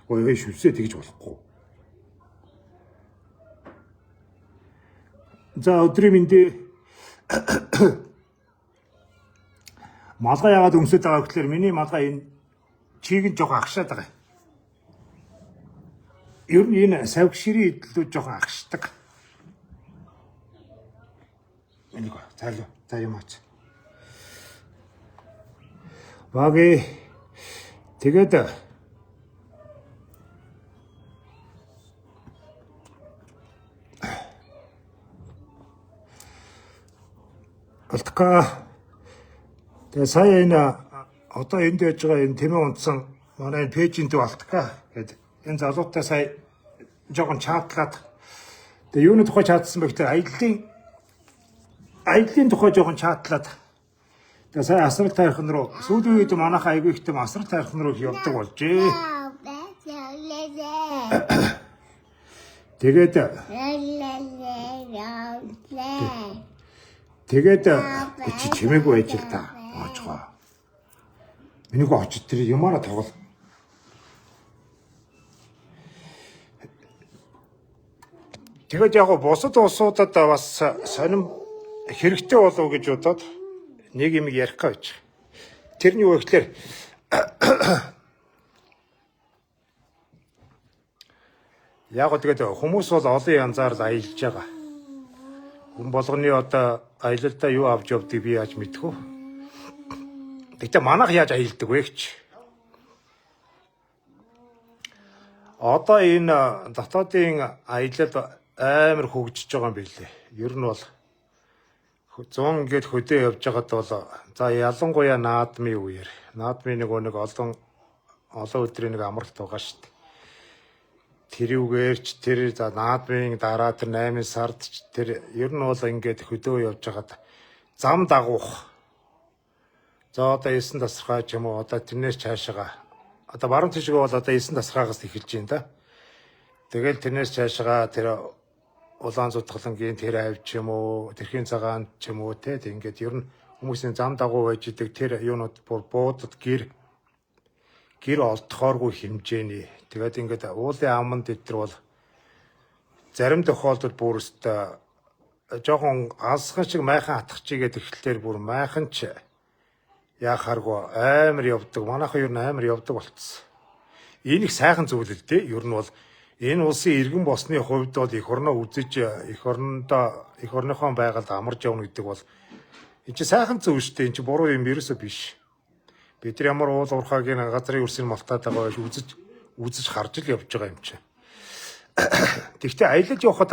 Ой, шүсээ тэгж болохгүй. За, өдрийн мэндээ. Малгай яагаад өмсөд байгаа гэхээр миний малгай энэ чийг нь жоохон агшаад байгаа. Ер нь энэ савг ширийн идэлүүд жоохон агшдаг. Энийг зайлуу. За, юм аач. Баги тэгээд Алтка. Тэгээ сая энэ одоо энд байж байгаа энэ тэмээ унтсан манай энэ пэйжийн төв Алтка гээд энэ залуутай сая жоохон чатлаад, тэгээ юуны тухай чатсан бэ гэхээр аяллаа тухай жоохон чатлаад, тэгээ сая асрал тайрхан руу, сүүлийн үед манайхаа айгүй ихтэй асрал тайрхан руу их явдаг болжээ. Тэгээд тэгээд чи чимээгүй байж л та. Оожгоо. Энийг очиж тэр юмараа тоглол. Тэгээд яг бусад улсуудад бас сонин хэрэгтэй болов гэж бодоод нэг юм ярих гэж. Тэрний юу гэхээр яг гоо тэгээд хүмүүс бол олон янзаар л аялж байгаа. Хүн болгоны одоо аялалдаа юу авч явдгийг би яаж мэдэх вэ? Гэхдээ манайх яаж аялдаг вэ гэж. Одоо энэ дотоодын аялал амар хөгжиж байгаа юм билээ. Ер нь бол 100 ингээд хөдөө явж байгаад бол за ялангуяа наадмын үеэр, наадмын нөгөө нэг олон олон өдрийн нэг амралт байгаа шүү дээ. Тэр үгээр ч тэр за наадмын дараа тэр 8 сард ч тэр ер нь бол ингээд хөдөө явж байгаад зам дагуух. За, одоо 9 тасархай ч юм уу, одоо тэрнээс цаашаага, одоо баруун тийшээ бол одоо 9 тасархаагаас эхэлж байна да. Тэгэл тэрнээс цаашаага тэр улаан зутгалангийн тэр авь ч юм уу, тэрхийн цагаан ч юм уу те, ингээд ер нь хүмүүсийн зам дагуу байж идэг тэр юунууд бүр буудад гэр гэр олдохооргүй хэмжээний. Тэгээд ингээд уулын аманд эдэр бол зарим тохиолдолд бүр өстой жоохон алсхан шиг майхан атгачигээд эхлэлээр бүр майхан ч яахааргүй амар явдаг. Манайхан ер нь амар явдаг болцсон. Энэ их сайхан зүйл л дээ. Ер нь бол энэ улсын иргэн болсны хувьд бол эх орноо үзэж, эх орондоо, эх орныхоо байгальд амарч явна гэдэг бол энэ чинь сайхан зүйл шүү дээ. Энэ чинь буруу юм ерөөсөө биш. Бид нар ямар уул уурхайг газрын өрсийг малтаад байгаа байж үзэж үзэж харж л явж байгаа юм чинь. Тэгвэл аялаж явхад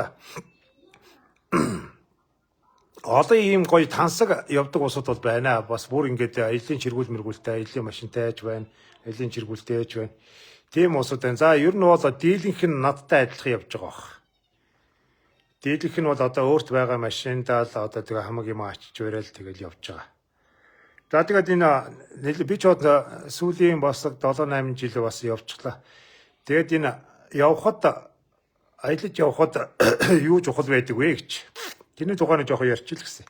олон ийм гоё тансаг явдаг улсууд бол байна. Бас бүр ингээд аялын чиргүүл мэргүүлтэй, аялын машинтай ч байна, аялын чиргүүлтэй ч байна. Тийм улсууд байна. За, ер нь бол дийлэнх нь надтай адилхан явж байгаа бах. Дийлэнх нь бол одоо өөрт байгаа машиндаа л одоо тэгээ хамаг юм ачиж барайл тэгэл явж байгаа. За, тэгээд энэ би ч одоо сүүлийн бас 7 8 жил бас явчихлаа. Тэгээд энэ явхад, аялаж явхад юу чухал байдаг вэ гэж. Тэрний тухай нэг жоохон ярьчих л гэсэн.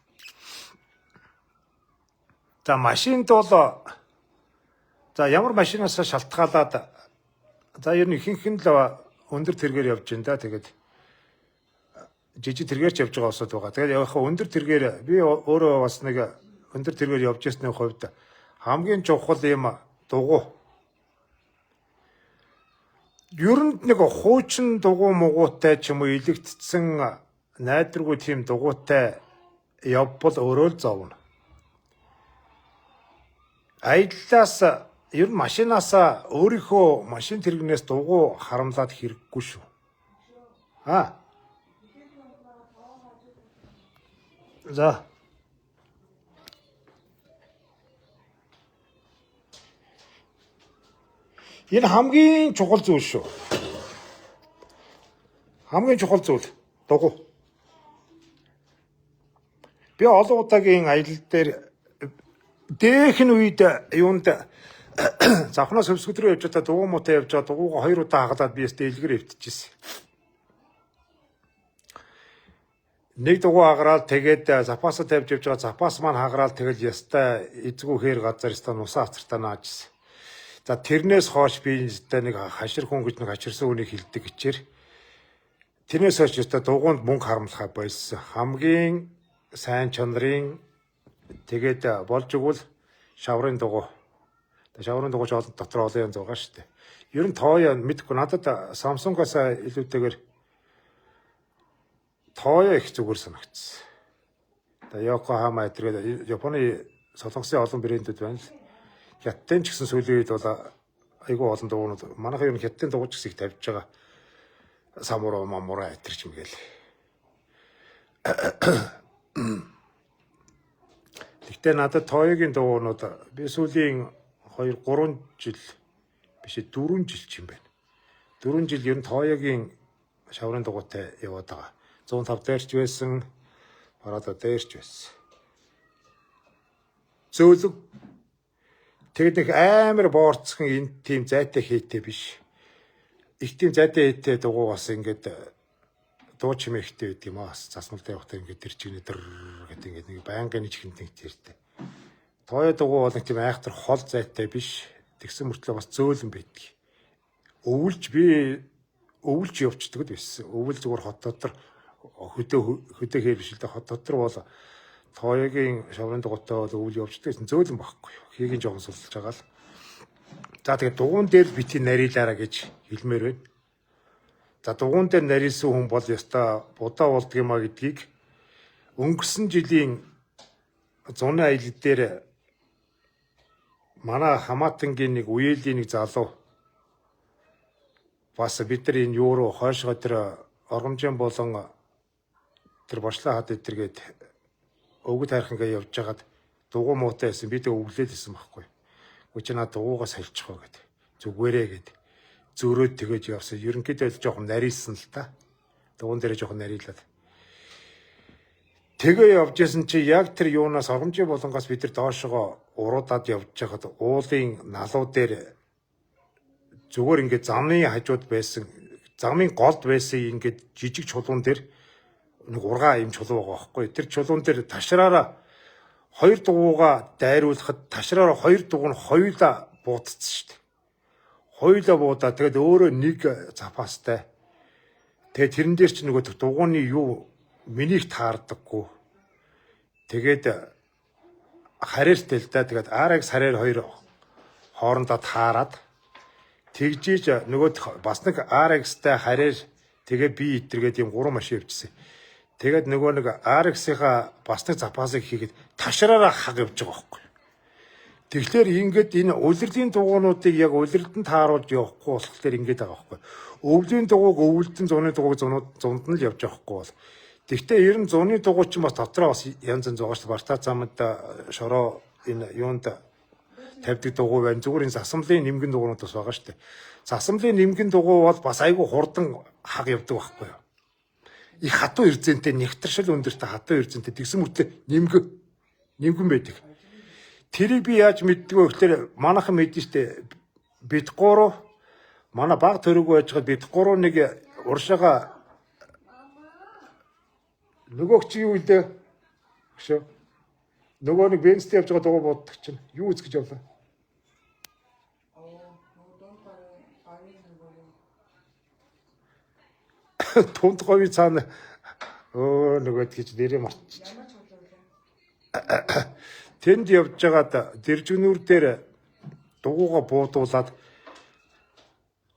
За, машинд бол за ямар машинаас шалтгаалаад, за ер нь ихэнх нь л өндөр тэргээр явж байна да. Тэгээд жижиг тэргээр ч явж байгаа улсууд байгаа. Тэгээд яг хаа өндөр тэргээр, би өөрөө бас нэг өндөр тэргээр явж ирсний хувьд хамгийн чухал юм дугуй. Ер нь нэг хуучин дугуй мугуутай ч юм уу, илэгдсэн найдваргүй тийм дугуйтай явбал өөрөө л зовно. Аяллаас ер нь машинаасаа, өөрийнхөө машин тэрэгнээс дугуй харамлаад хэрэггүй шүү. Аа. За. Энэ хамгийн чухал зүйл шүү. Хамгийн чухал зүйл дугуй. Би олон удаагийн аялал дээр дээхэн үед юунд завхнаас хөвсгөл рүү явж байхдаа дугуй муутай явж байгаа дугуйгаа 2 удаа хагалаад би өстө илгэр эвдчихсэн. Нэг дугуй хагараад тэгээд запасаа тавьж явж байгаа запас маань хагараад тэгэл ястай эзгүй хээр газар ястай нусаа ацартаа наажсэн. За тэрнээс хойш би ястай нэг хашир хүн гэж нэг хаширсан үнийг хилдэг хичээр. Тэрнээс хойш ястай дугуйнд мөнгө харамлахаа болсон. Хамгийн сайн чанарын тэгээд болж игэл шаврын дугуй. Шаврын дугуй ч олон дотор олон янз байгаа шүү дээ. Ер нь тооё мэдгүй надад Samsung-аас илүүтэйгээр тооё их зүгээр санагдсан. Одоо Yokohama эдгээр Японы Солонгосын олон брэндүүд байна л. Хятадын ч гэсэн сүүлийн үед бол айгүй олон дугуйнууд манайхан ер нь хятадын дугуй ч гэсэн их тавьж байгаа. Самура мамура эдэр ч юм гээл. Гэхдээ надад Toyo-гийн дугуйнууд би сүүлийн 2 3 жил биш 4 жил ч юм байна. 4 жил ер нь Toyo-гийн шаврын дугуйтай яваад байгаа. 105 дээр ч байсан, Parado дээр ч байсан. Зөөлөг. Тэгээд нэг амар боорцхон энэ тийм зайтай хийтэй биш. Их тийм зайтай хийтэй дугуй бас ингээд дуу чимээ ихтэй байд юм аа. Бас засмалтай явахдаа ингээд тэр чигнэ дэр гэдэг ингээд нэг байнгын нэг чихэнд нэг тэртэй. Toyo дугуй бол нэг тийм айхтар хол зайтай биш. Тэгсэн мөртлөө бас зөөлөн байдаг. Өвөлж би өвөлж явцдаг л байсан. Өвөл зүгээр хот дотор хөдөө хээр биш л дээ. Хот дотор бол Toyo-гийн шаврын дугуйтай бол өвөл явцдаг гэсэн зөөлөн байхгүй. Хийгийн жоохон сулж байгаа л. За тэгээд дугуйн дээр бити нарилаараа гэж хэлмээр байна. За дугуйн дээр нарилсан хүн бол ёстой будаа болдго юм а гэдгийг өнгөрсөн жилийн зуны аялал дээр манай Хамаатангийн нэг үеэлийн нэг залуу бас бид нар энэ юу руу хойшгоо тэр оргомжийн болон тэр бошлоо хад эдэргээд өвгөд хайрхангаа явж хагаад дугуй муутай байсан. Би тэг өвлөөл исэн байхгүй. Үгүй чи над дугуйгаа сольчих уу гэд. Зүгээрээ гэд. Зөрөөд тэгэж явсан. Ерөнхийдөө л жоохон нарийсан л та. Дугуйн дээр жоохон нарийлаад. Тэгээ явж исэн чи яг тэр юунаас оргомжийн болонгоос бид нар доошогоо уруудаад явж байхад уулын налуу дээр зүгээр ингээд замын хажууд байсан, замын голд байсан ингээд жижиг чулуун дээр нэг ургаа юм чулуу байгаа байхгүй. Тэр чулуун дээр ташраараа хоёр дугуйгаа дайруулахад ташраараа хоёр дугуй нь хоёулаа буудцсан шүү дээ. Хоёулаа буудаа тэгээд өөрөө нэг запастай. Тэгээд тэрэн дээр чи нөгөө дугуйны юу минийг таардаггүй. Тэгээд харьяартай л да. Тэгээд RX харьяар хоёр хоорондоо таарад тэгжиж нөгөө бас нэг RX-тай харьяар тэгээ би итэргээд юм 3 машин явжсэн. Тэгээд нөгөө нэг RX-ийнхаа бас нэг запасыг хийгээд ташраараа хаг явж байгаа байхгүй. Тэгэхээр ингээд энэ улирлын дугуйнуудыг яг улиралд нь тааруулж явахгүй болохоор ингээд байгаа байхгүй. Өвлийн дугуйг өвөлдөн, зуны дугуйг зунд нь л явж явахгүй бол. Гэхдээ ер нь зуны дугуй чинь бас дотроо бас янз янз байгаа шүү дээ. Бартаа замд шороо энэ юунд тавьдаг дугуй байна. Зүгээр энэ засамлын нэмгэн дугуйнууд бас байгаа шүү дээ. Засамлын нэмгэн дугуй бол бас айгүй хурдан хаг явдаг байхгүй юу. Их хатуу эрзэнтэй, нэгтэршил өндөртэй хатуу эрзэнтэй тэгсэн мөртлөө нэмгэн байдаг. Тэрийг би яаж мэддэг вэ гэхээр манайхан мэдэн штэ. Бид гурав манай баг төрөг байж байгаа бид гурав нэг уршаага нөгөөх чи юу илээ? Хөшөө. Нөгөө нэг бензтэй явж байгаа дугуй буддаг чинь юу үзэж явлаа? Тунд говийн цаана нөгөөд гэж нэрээ мартчих. Тэнд явж байгаад дэржгнүүр дээр дугууга буудуулаад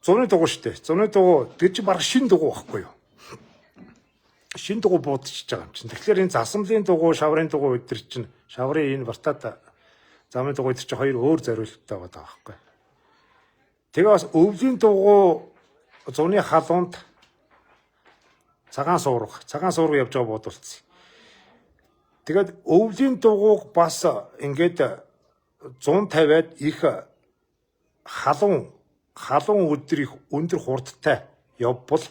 зуны дугуй штэ. Зуны дугуй тэр чинь баг шин дугуй байхгүй юу? Шин дугуй буудчихж байгаа юм чинь. Тэгэхээр энэ засамлын дугуй, шаврын дугуй өдр чинь шаврын энэ бартаад замын дугуй өдр чинь хоёр өөр зориулттай байгаа байхгүй. Тэгээ бас өвлийн дугуй зуны халуунд цагаан суурга явж байгаа буудуулсан. Тэгээд өвлийн дугууг бас ингээд 150-аад их халуун өдөр их өндөр хурдтай явбал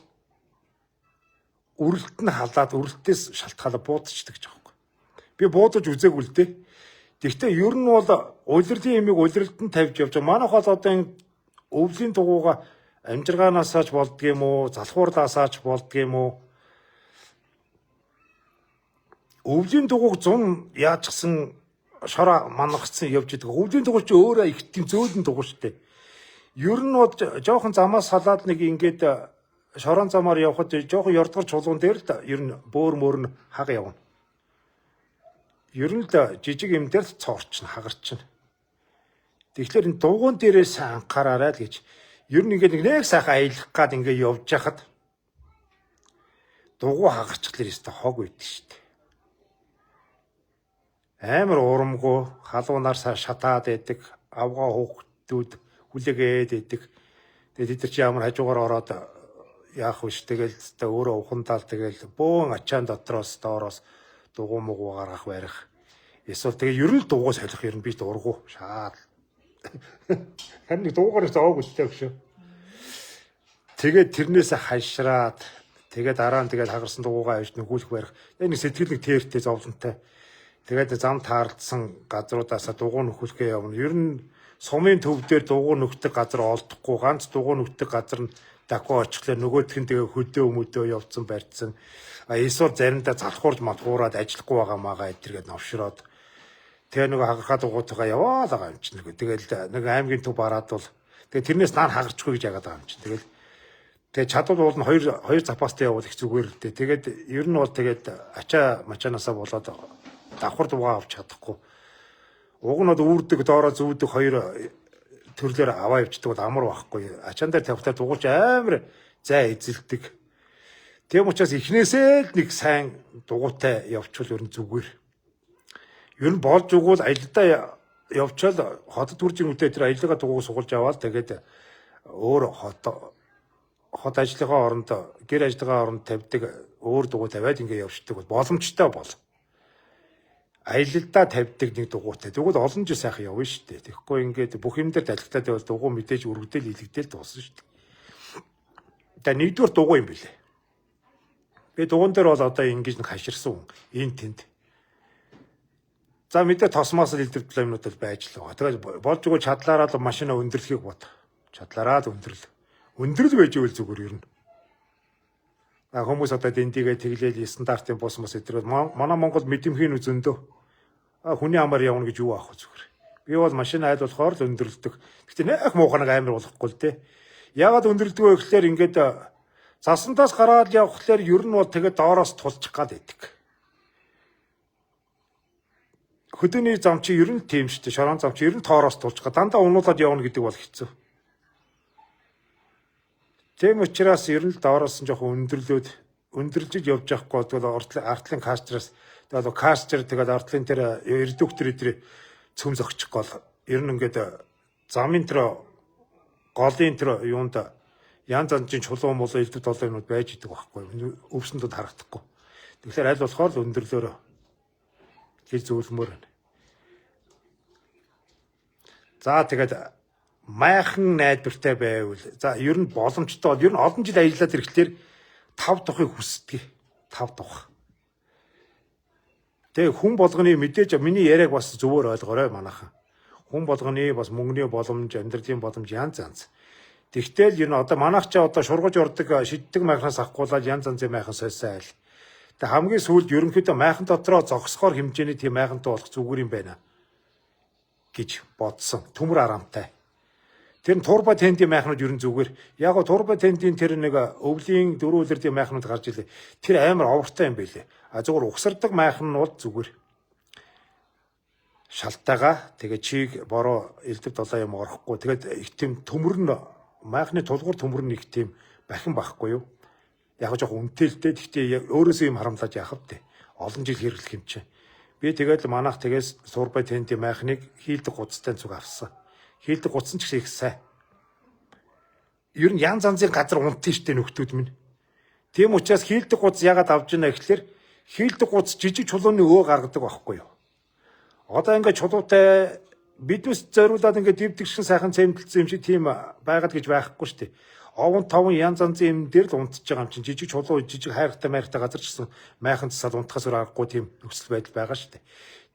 үрэлт нь халаад үрэлтээс шалтгаалаа буудчихдаг гэж байгаа юм. Би буудаж үзээгүй л дээ. Гэхдээ ер нь бол улирлын имийг улиралд нь тавьж явж байгаа. Манайх бол одоо энэ өвлийн дугууга амжиргаанаасаач болдго юм уу, залхуурлаасаач болдго юм уу? Өвлийн дугууг 100 яажсан шороо манагцсан явж идэг. Өвлийн дугуй чи өөрөө их тийм зөөлөн дугуй штэ. Ер нь бол жоохон замаас салаад нэг ингээд шорон замаар явхад жоохон ёрдгор чулуун дээр л ер нь бөөр мөр нь хаг явна. Ер нь л жижиг юм дээр л цоорчно, хагарчна. Тэгэхээр энэ дугуун дээрээ сайн анхаараарай л гэж. Ер нь ингээд нэг сайхан аялах гад ингээд явж хахад дугуй хагарчлаар өстө хог үйдэг шүү дээ. Амар урамгүй халуунаар шатаад байдаг, авгаа хөөхтүүд хүлээгээд байдаг. Тэгээд тэд нар чи ямар хажуугаар ороод яах вэ ш тэгэл өстө өөрөө ухамдаал тэгэл бөөн ачаан дотроос доороос дугуй мугуу гаргах барих. Эсвэл тэгээ ер нь дугуй солих ер нь би дургу шаал. Харин нэг дуугаар зоог үлдээ өгшөө. Тэгээд тэрнээсээ хашраад тэгээд дараа нь тэгээд хагарсан дугуйгаа авч нүгүүлэх барих. Тэгээд нэг сэтгэл нэг тээртэй зовлонтой. Тэгээд зам таарлдсан газруудаасаа дугуй нөхүүлэхээ явна. Ер нь сумын төв дээр дугуй нөхдөг газар олдохгүй. Ганц дугуй нөхдөг газар нь дакуу очихлаа нөгөөх нь тэгээ хөдөө өмөдөө явцсан барьцсан. А эсвэл заримдаа залхуурж матгуураад ажиллахгүй байгаа магаа эдэргээд новшроод тэгээ нөгөө хагархаа дугуйтайгаа яваал байгаа юм чинь. Тэгэл нэг аймгийн төв бараад бол тэгээ тэрнээс наар хагарчгүй гэж яагаад байгаа юм чинь. Тэгэл тэгээ чадвал уул нь хоёр запастай явуул их зүгээр л дээ. Тэгээд ер нь бол тэгээд ачаа мачаанаасаа болоод давхар дугаа авч чадахгүй. Уг нь бол үүрдэг доороо зүүдэг хоёр төрлөөр аваа явждаг бол амар байхгүй. Ачаан дээр тавихтаа дугуйч амар зай эзэлдэг. Тийм учраас эхнээсээ л нэг сайн дугуйтай явчвал ер нь зүгээр. Ер нь болж өгвөл аялалдаа явчаал хотод төрж ирэнгүүтээ тэр аяллаа дугуйг сугалж аваад тэгээд өөр хот ажлынхаа оронд гэр ажлынхаа оронд тавьдаг өөр дугуй тавиад ингээ явждаг бол боломжтой бол. Аялалдаа тавьдаг нэг дугуйтай. Тэгвэл олон жил сайхан явна шүү дээ. Тэгэхгүй ингээд бүх юм дээр далигтаад байвал дугуй мэдээж өргөдөл илэгдэл дуусна шүү дээ. За нэгдүгээр дугуй юм билээ. Би дугуйн дээр бол одоо ингэж нэг хаширсан хүн. Энэ тэнд. За мэдээ тосмоос л илдэвтэл юмнууд л байж л байгаа. Тэгээд болж өгөө чадлаараа л машина өндөрлөхийг бод. Чадлаараа л өндөрлө. Өндөрлө байж ивэл зүгээр ер нь. Хүмүүс одоо дэндигээ тэглээл стандартын бус мус эдгээр манай Монгол мэдэмхийн зөндөө хүний амар явна гэж юу аах вэ зүгээр. Би бол машин айл болохоор л өндөрлөдөг. Гэтэ нэх муухай нэг амар болохгүй л дээ. Яагаад өндөрлөдөг вэ гэхлээр ингээд засантаас гараад явхлаар ер нь бол тэгээд доороос тулчих гад байдаг. Хөдөөний зам чи ер нь тийм шүү дээ. Шорон зам чи ер нь тоороос тулчих гад. Дандаа унуулаад явна гэдэг бол хэцүү. Тийм учраас ер нь л доороос нь жоохон өндөрлөж явж явахгүй бол артлын кастраас тэгэл кастер тэгэл артлын тэр редуктор эдэр цөм зогчих гол ер нь ингээд замын тэр голын тэр юунд янз янзын чулуун болоо элдв долоо юмнууд байж идэг байхгүй өвсөн дунд харагдахгүй. Тэгэхээр аль болохоор л өндөрлөөрөө гэж зөвлөмөр байна. За тэгээд майхан найдвартай байвал за ер нь боломжтой бол ер нь олон жил ажиллаад ирэхлээр 5 тухыг хүсдэг. 5 тух. Тэгээ хүн болгоны мэдээж миний яриаг бас зөвөр ойлгоорой манайхан. Хүн болгоны бас мөнгөний боломж, амьдралын боломж янз янз. Тэгтэл ер нь одоо манайх ч одоо шургаж ордог шиддэг майхнаас авахгүйла янз янзын майхан сойсон айл. Тэгээ хамгийн сүүлд ерөнхийдөө майхан дотроо зогсохоор хэмжээний тийм майхантай болох зүгээр юм байна гэж бодсон. Төмөр арамтай. Тэр нь турбо тендийн майхнууд ер нь зүгээр. Яг го турбо тендийн тэр нэг өвлийн дөрөв үлрдийн майхнууд гарч илээ. Тэр амар овртой юм билээ. А зүгээр угсардаг майхан нь бол зүгээр. Шалтайгаа тэгээ чиг бороо элдв долоо юм орохгүй. Тэгээд их тийм төмөр нь майхны тулгуур төмөр нь их тийм бахин байхгүй юу? Яг жоох үнэтэй л дээ. Гэхдээ өөрөөсөө юм харамлаж яах вэ? Олон жил хэрэглэх юм чинь. Би тэгээд манайх тэгээс турбо тендийн майхныг хийлдэг гудастай зүг авсан. Хийлдэг гудсан ч гэсэн их сайн. Ер нь янз янзын газар унтын штэ нөхдүүд минь. Тийм учраас хийлдэг гудас ягаад авч ийна гэхлээр Хийлдэг гуц жижиг чулууны өө гаргадаг байхгүй юу? Одоо ингээд чулуутай биднээс зориулаад ингээд дивдэгшин сайхан цемтэлсэн юм шиг тийм байгаад гэж байхгүй шүү дээ. Овон таван янз янзын юм дээр л унтж байгаа юм чинь жижиг чулуу, жижиг хайрхтай майрхтай газар ч гэсэн майхан засаад унтахаас өөр аргагүй тийм нөхцөл байдал байгаа шүү дээ.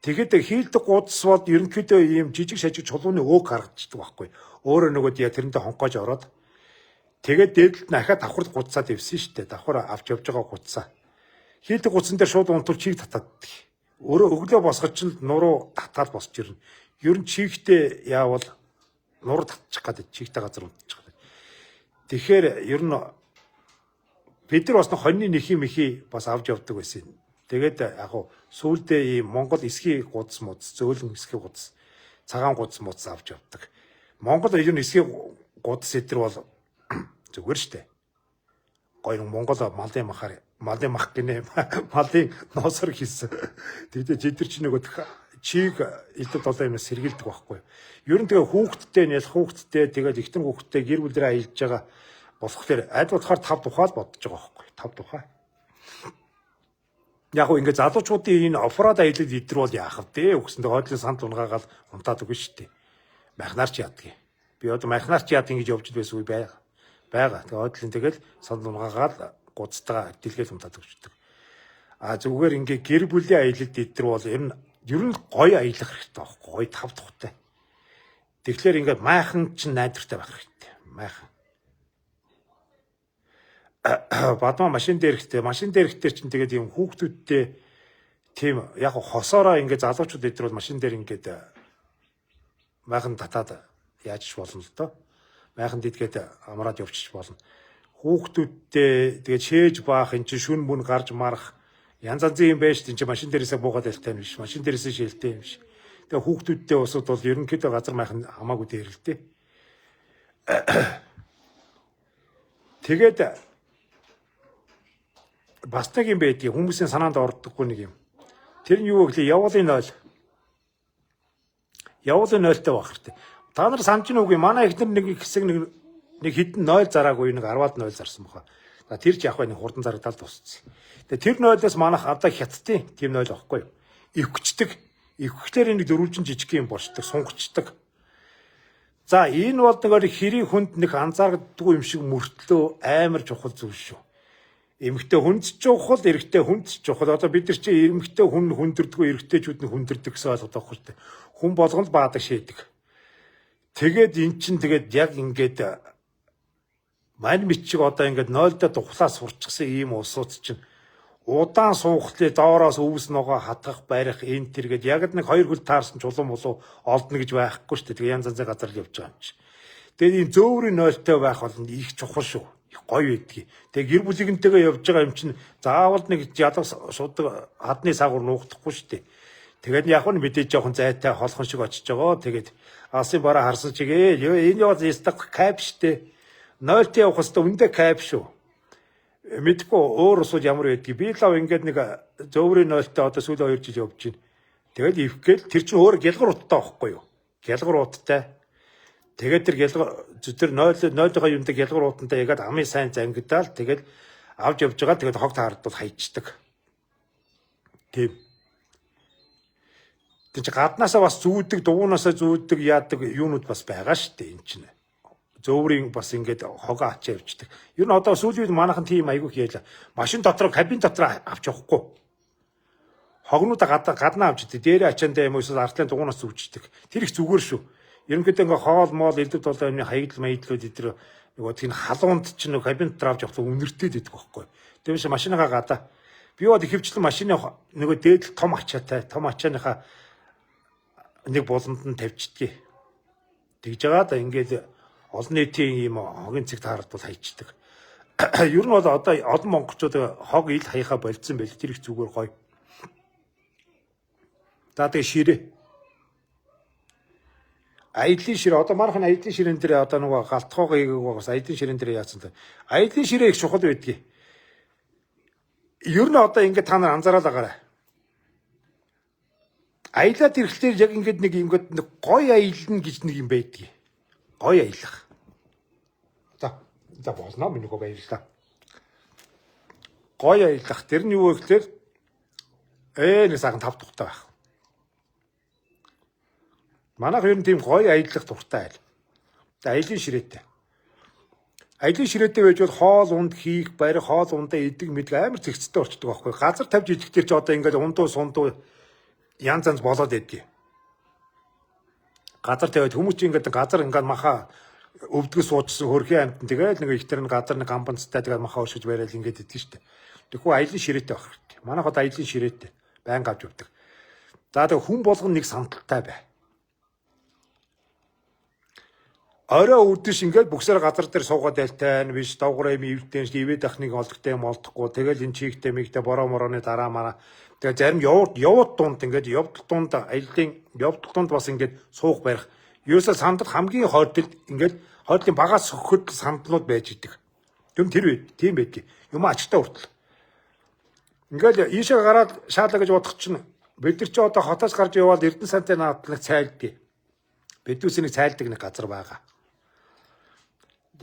Тэгэхэд хийлдэг гудас бол ерөнхийдөө ийм жижиг шажиг чулууны өөг гаргацдаг байхгүй. Өөрөө нөгөө яа тэрэндээ хонхоож ороод тэгээд дээдлэлт нь ахаа давхар гудсаад ивсэн шүү дээ. Давхар авч явж байгаа гудсаа. Хийлдэг гудсан дээр шууд унтвал чийг татаад. Өөрөө өглөө босгож чинь нуруу татаад босч ирнэ. Ер нь чигтээ яавал нуруу татчих гэдэг, чигтэй газар унтчих гэдэг. Тэгэхээр ер нь бид нар бас хоньны нэхий мэхий бас авч явдаг байсан. Тэгээд яг хуу сүүлдээ ийм Монгол эсхий гудас мудас, зөөлөн эсхий гудас, цагаан гудас мудас авч явдаг. Монгол ер нь эсхий гудас эдэр бол зүгээр штэ. Гоё Монгол малын махаар, малын мах гинэ, малын ноосор хийсэн. Тэгээд тэд чинь нөгөө чиг элдв долоо юмнаас сэргийлдэг байхгүй. Ер нь тэгээ хүүхдтэй, нялх хүүхдтэй, тэгээд ихтэн хүүхдтэй гэр бүлрээ аялж байгаа болохоор аль болохоор тав тухай л бодож байгаа байхгүй. Тав тухай. Яг хөө ингээд залуучуудын энэ оффроад аялал идэр бол яах вэ? Үгсэндээ хойдлын санд унгаагаал унтаад өгнө шүү дээ. Махнаар ч яадаг. Би одоо махнаар ч яадаг гэж явж байсан үе байгаа. Байгаа. Тэгээ хойдлын тэгэл санд унгаагаал гуцтайгаа дэлгээл унтаад өгчдөг. А зүгээр ингээ гэр бүлийн аялалд идэр бол ер нь гоё аялах хэрэгтэй байхгүй, гоё тав тухтай. Тэгэхээр ингээд майхан чинь найдвартай байх хэрэгтэй. Майхан. Бадмаа машин дээр ихтэй, машин дээр ихтэй чинь тэгээд юм хүүхдүүдтэй тийм яг хосоороо ингээд залуучууд идэр бол машин дээр ингээд майхан татаад яаж ч болно л доо. Майхан дидгээд амраад явчих болно. Хүүхдүүдтэй тэгээд шээж баах эн чинь шүн мөн гарч марах янз янзын юм байж, энэ чинь машин дээрээсээ буугаад ялтай юм биш. Машин дээрээсээ шээлтэй юм биш. Тэгээ хүүхдүүдтэй усуд бол ерөнхийдөө газар майхан хамаагүй дээр л дээ. Тэгээд бас нэг юм байдгийг хүмүүсийн санаанд ордоггүй нэг юм. Тэр нь юу вэ гэхлээр явуулын 0. Явуулын 0-тай байх хэрэгтэй. Та нар санаж гин үгүй, манай эхнэр нэг хэсэг нэг хэдэн 0 зараагүй, нэг 10-аад 0 зарсан баха. За тэр ч яг нэг хурдан зарагдаал дууссан. Тэгээ тэр 0-оос манайх одоо хятадын тийм 0 аахгүй юу? Ивхчдэг. Ивхлээр нэг дөрвөлжин жижиг юм болчдөг, сунгачдаг. За энэ бол нэг хэрийн хүнд нэг анзаардаггүй юм шиг мөртлөө амар чухал зүйл шүү. Эмэгтэй хүнд ч чухал, эрэгтэй хүнд ч чухал. Одоо бид нар чи эмэгтэй хүн хүндэрдэггүй, эрэгтэйчүүд нь хүндэрдэг гэсэн ойлголт байхгүй шүү дээ. Хүн болгон л баадаг шийдэг. Тэгээд эн чин тэгээд яг ингээд мань бичиг одоо ингээд 0-доо тухлаа сурчсан ийм улсууд чинь удаан суухлыг доороос өвс ногоо хатгах барих энэ тэр гээд яг нэг хоёр хөл таарсан чулуун болов олдно гэж байхгүй шүү дээ. Тэгээ янз янзын газар л явж байгаа юм чи. Тэгээд ийм зөөврийн 0-той байх бол их чухал шүү. Их гоё байдгийг. Тэгээ гэр бүлийнхэнтэйгээ явж байгаа юм чинь заавал нэг ядуу шудаг хадны саагуур нуухдахгүй шүү дээ. Тэгээд яг нь мэдээж жоохон зайтай холхон шиг очиж байгаа. Тэгээд алсын бараа харсан чигээ. Энэ явал ястаг кайф шүү дээ. 0-т явах хэвээр үндэ кайф шүү. Мэдгүй өөр усууд ямар байдгийг. Би л ав ингээд нэг зөөврийн 0-т одоо сүүлийн 2 жил явж байна. Тэгэл ивхгээл тэр чинь өөр гялгар уттай байхгүй юу? Гялгар уттай. Тэгээд тэр гялгар тэр 0 0-ынхаа юмдаг гялгар утантай ягаад амын сайн зангидаал тэгэл авч явж байгаа. Тэгээд хог таардвал хайчдаг. Тийм. Тэр чинь гаднаасаа бас зүүдэг, дугуунаасаа зүүдэг, яадаг юунууд бас байгаа шүү дээ энэ чинь. Зөөврийн бас ингээд хогоо ачаа явждаг. Ер нь одоо сүүлийн үед манайхан тийм айгүйх яалаа. Машин дотор, кабин дотор авч явахгүй. Хогнуудаа гаднаа авч идэг. Дээрээ ачаандаа юм уу эсвэл артлын дугуунаас зүүждэг. Тэр их зүгээр шүү. Ерөнхийдөө ингээ хоол моол элдв долоо юмны хаягдал маягдлууд эдэр нөгөө тийм халуунд чинь нөгөө кабин дотор авч явах үнэртэй байдаг байхгүй. Тиймээс машиныгаа гадаа. Би бол ихэвчлэн машины нөгөө дээдл том ачаатай, том ачааныхаа нэг буланд нь тавьчихдгийг. Тэгж байгаа да ингээд олон нийтийн ийм хогийн цэг таардвал хайчдаг. Ер нь бол одоо олон монголчууд хог ил хаяхаа болцсон байл. Тэр их зүгээр гоё. За тэгээ ширээ. Аялын ширээ одоо манайх нь аялын ширээн дээр одоо нөгөө галтхоогоо хийгээг бас аялын ширээн дээр яатсан та. Аялын ширээ их чухал байдгийг. Ер нь одоо ингээд та нар анзаараад байгаарай. Аялаад ирэхлээр яг ингээд нэг ингээд нэг гоё аялна гэж нэг юм байдгийг. Гоё аялах. За за болно минь нөгөө баярлалаа. Гоё аялах. Тэр нь юу вэ гэхээр Нэг сайхан тав тухтай байх. Манайх ер нь тийм гоё аялах дуртай айл. Тэгээ аялын ширээтэй. Аялын ширээтэй байж бол хоол унд хийх, барих, хоол ундаа идэг мэдг амар зэгцтэй болчдөг байхгүй. Газар тавьж идэх дээр ч одоо ингээд ундуу сундуу янз янз болоод байдгийг. Газар тавиад хүмүүс чинь ингээд газар ингээд маха өвдгө суучсан хөрхийн амтан тэгэл нэг ихтер нь газар нэг гамбанцтай тэгэл маха өршөж барайл ингээд идэг штэ. Тэгэхгүй аялын ширээтэй байх хэрэгтэй. Манайх одоо аялын ширээтэй байнга авч явдаг. За тэгээ хүн болгон нэг сандалтай бай. Орой үдиш ингээд бүксээр газар дээр суугаад байлтай нь биш доогуур юм ивдэн ш ивэд ахныг олдогтой юм олдохгүй тэгэл энэ чигтэй мигтэй бороо морооны дараа мараа тэгээ зарим явууд дунд ингээд явдал дунд аяллаа явдал дунд бас ингээд суух барих ерөөсөө сандал хамгийн хойдолд ингээд хойдлын багаас сөхөд сандлууд байж идэг. Юм тэр үед тийм байдгийг юм ачтай хүртэл ингээд ийшээ гараад шаалаа гэж бодох чинь бид нар чи одоо хотоос гарч явбал Эрдэнэ сантай наадл нэг цайлдгийг бидүүс нэг цайлдаг нэг газар байгаа.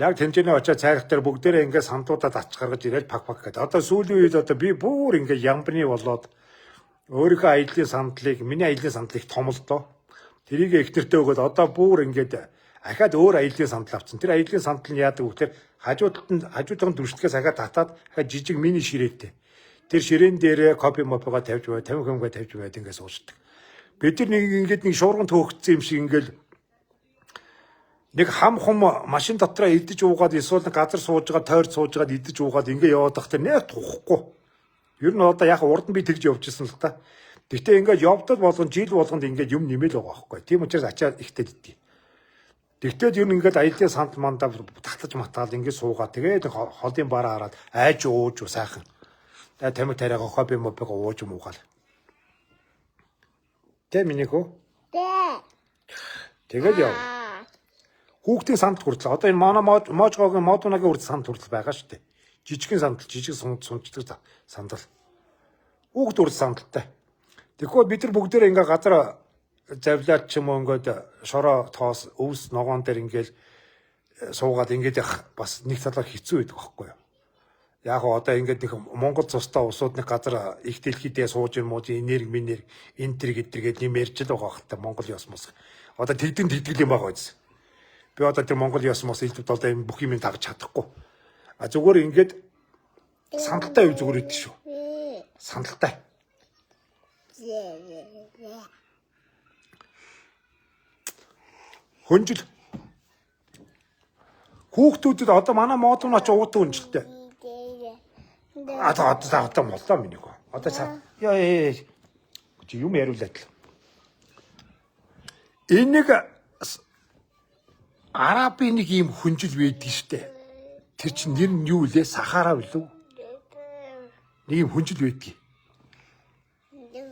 Яг тэмцээний очиад цайрах дээр бүгдээрээ ингээд сандуудад ач гаргаж ирээд пак пак гэдэг. Одоо сүүлийн үед одоо би бүр ингээд ямбны болоод өөрийнхөө аяллаа сандлыг миний аяллаа сандлыг том л доо. Тэрийг эхнэртээ өгөөд одоо бүр ингээд ахаад өөр аяллаа сандал авцсан. Тэр аяллаа сандал нь яадаг вэ гэхээр хажуу талд нь хажуу талын дүрслэхээс ахаад татаад ахаад жижиг мини ширээтэй. Тэр ширээн дээрээ кофе мопого тавьж бай, 50 хэмгээ тавьж байд ингээд суучдаг. Бид нар нэг ингээд нэг шуурган төөгцсөн юм шиг ингээд нэг хам хум машин дотроо идэж уугаад эсвэл газар сууж байгаа тойр сууж байгаад идэж уугаад ингээ яваад тах тэр нэр тухгүй. Ер нь одоо яг урд нь би тэгж явж исэн л та. Гэтэ ингээд явдал болгон жил болгонд ингээд юм нэмэл байгаа байхгүй. Тийм учраас ачаа ихтэй дидий. Тэгтэл ер нь ингээд аяллаа сандал мандаа татаж матаал ингээд суугаа тэгээд холын бараа хараад айж ууж сайхан. Тэгээ тамиг тариага кофе мопего ууж муугаал. Тэ миний хөө? Тэ. Тэгээд яв. Хүүхдийн сандал хүртэл одоо энэ манай можгоогийн модунагийн хүртэл сандал хүртэл байгаа шүү дээ. Жижигхэн сандал, жижиг сунцдаг сандал. Хүүхд хүртэл сандалтай. Тэгэхээр бид нар бүгдээрээ ингээ газар завлаад ч юм уу ингээд шороо тоос өвс ногоон дээр ингээл суугаад ингээд явах бас нэг талаар хэцүү байдаг байхгүй юу? Яг одоо ингээд нэг Монгол цустай усууд нэг газар их дэлхийдээ сууж юм уу энерги минерги энтер гэдэр гээд юм ярьж л байгаа хэл та Монгол ёс мос. Одоо тэгдэн тэгдэл юм байгаа биз. Би одоо тэр Монгол ёс мос элдв долоо юм бүх юм дагаж чадахгүй. А зүгээр ингээд сандалтай үе зүгээр идэв шүү. Сандалтай. Хөнжил. Хүүхдүүдэд одоо манай модон оч уутан хөнжилтэй. Одоо одоо одоо моллоо миний хөө. Одоо цаа. Яа яа. Чи юм яриулаад л. Энэ нэг Арабын нэг ийм хөнжил байдаг штэ. Тэр чинь нэр нь юу лээ? Сахара билүү? Нэг ийм хөнжил байдаг.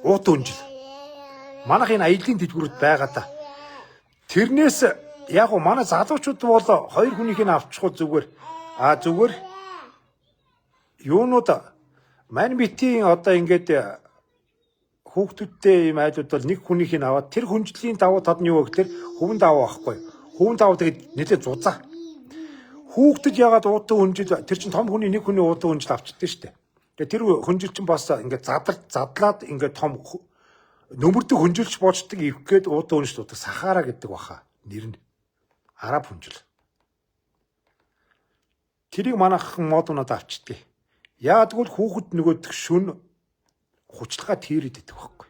Уут хөнжил. Манайх энэ аялын дэлгүүрүүд байгаа да. Тэрнээс яг гоо манай залуучууд бол хоёр хүнийх нь авчихгүй зүгээр. А зүгээр юунууд мань битийн одоо ингээд хүүхдүүдтэй ийм айлууд бол нэг хүнийх нь аваад тэр хүнжлийн давуу тал нь юу вэ гэхээр хөвөн давуу байхгүй. Хөвөн давуу тэгээд нэлээд зузаа. Хүүхдэд ягаад уутан хүнжил тэр чинь том хүний нэг хүний уутан хүнжил авчихдээ штэ. Тэгээд тэр хүнжил чинь бас ингээд задлаад ингээд том нөмөрдөг хүнжилч боочдөг ивх гээд уутан хүнжил дуудаг Сахара гэдэг баха нэр нь. Араб хүнжил. Тэрийг манайхан модунаад авчдгийг. Яагад гэвэл хүүхэд нөгөөдөх шүн хучлага тийрээд идэх байхгүй.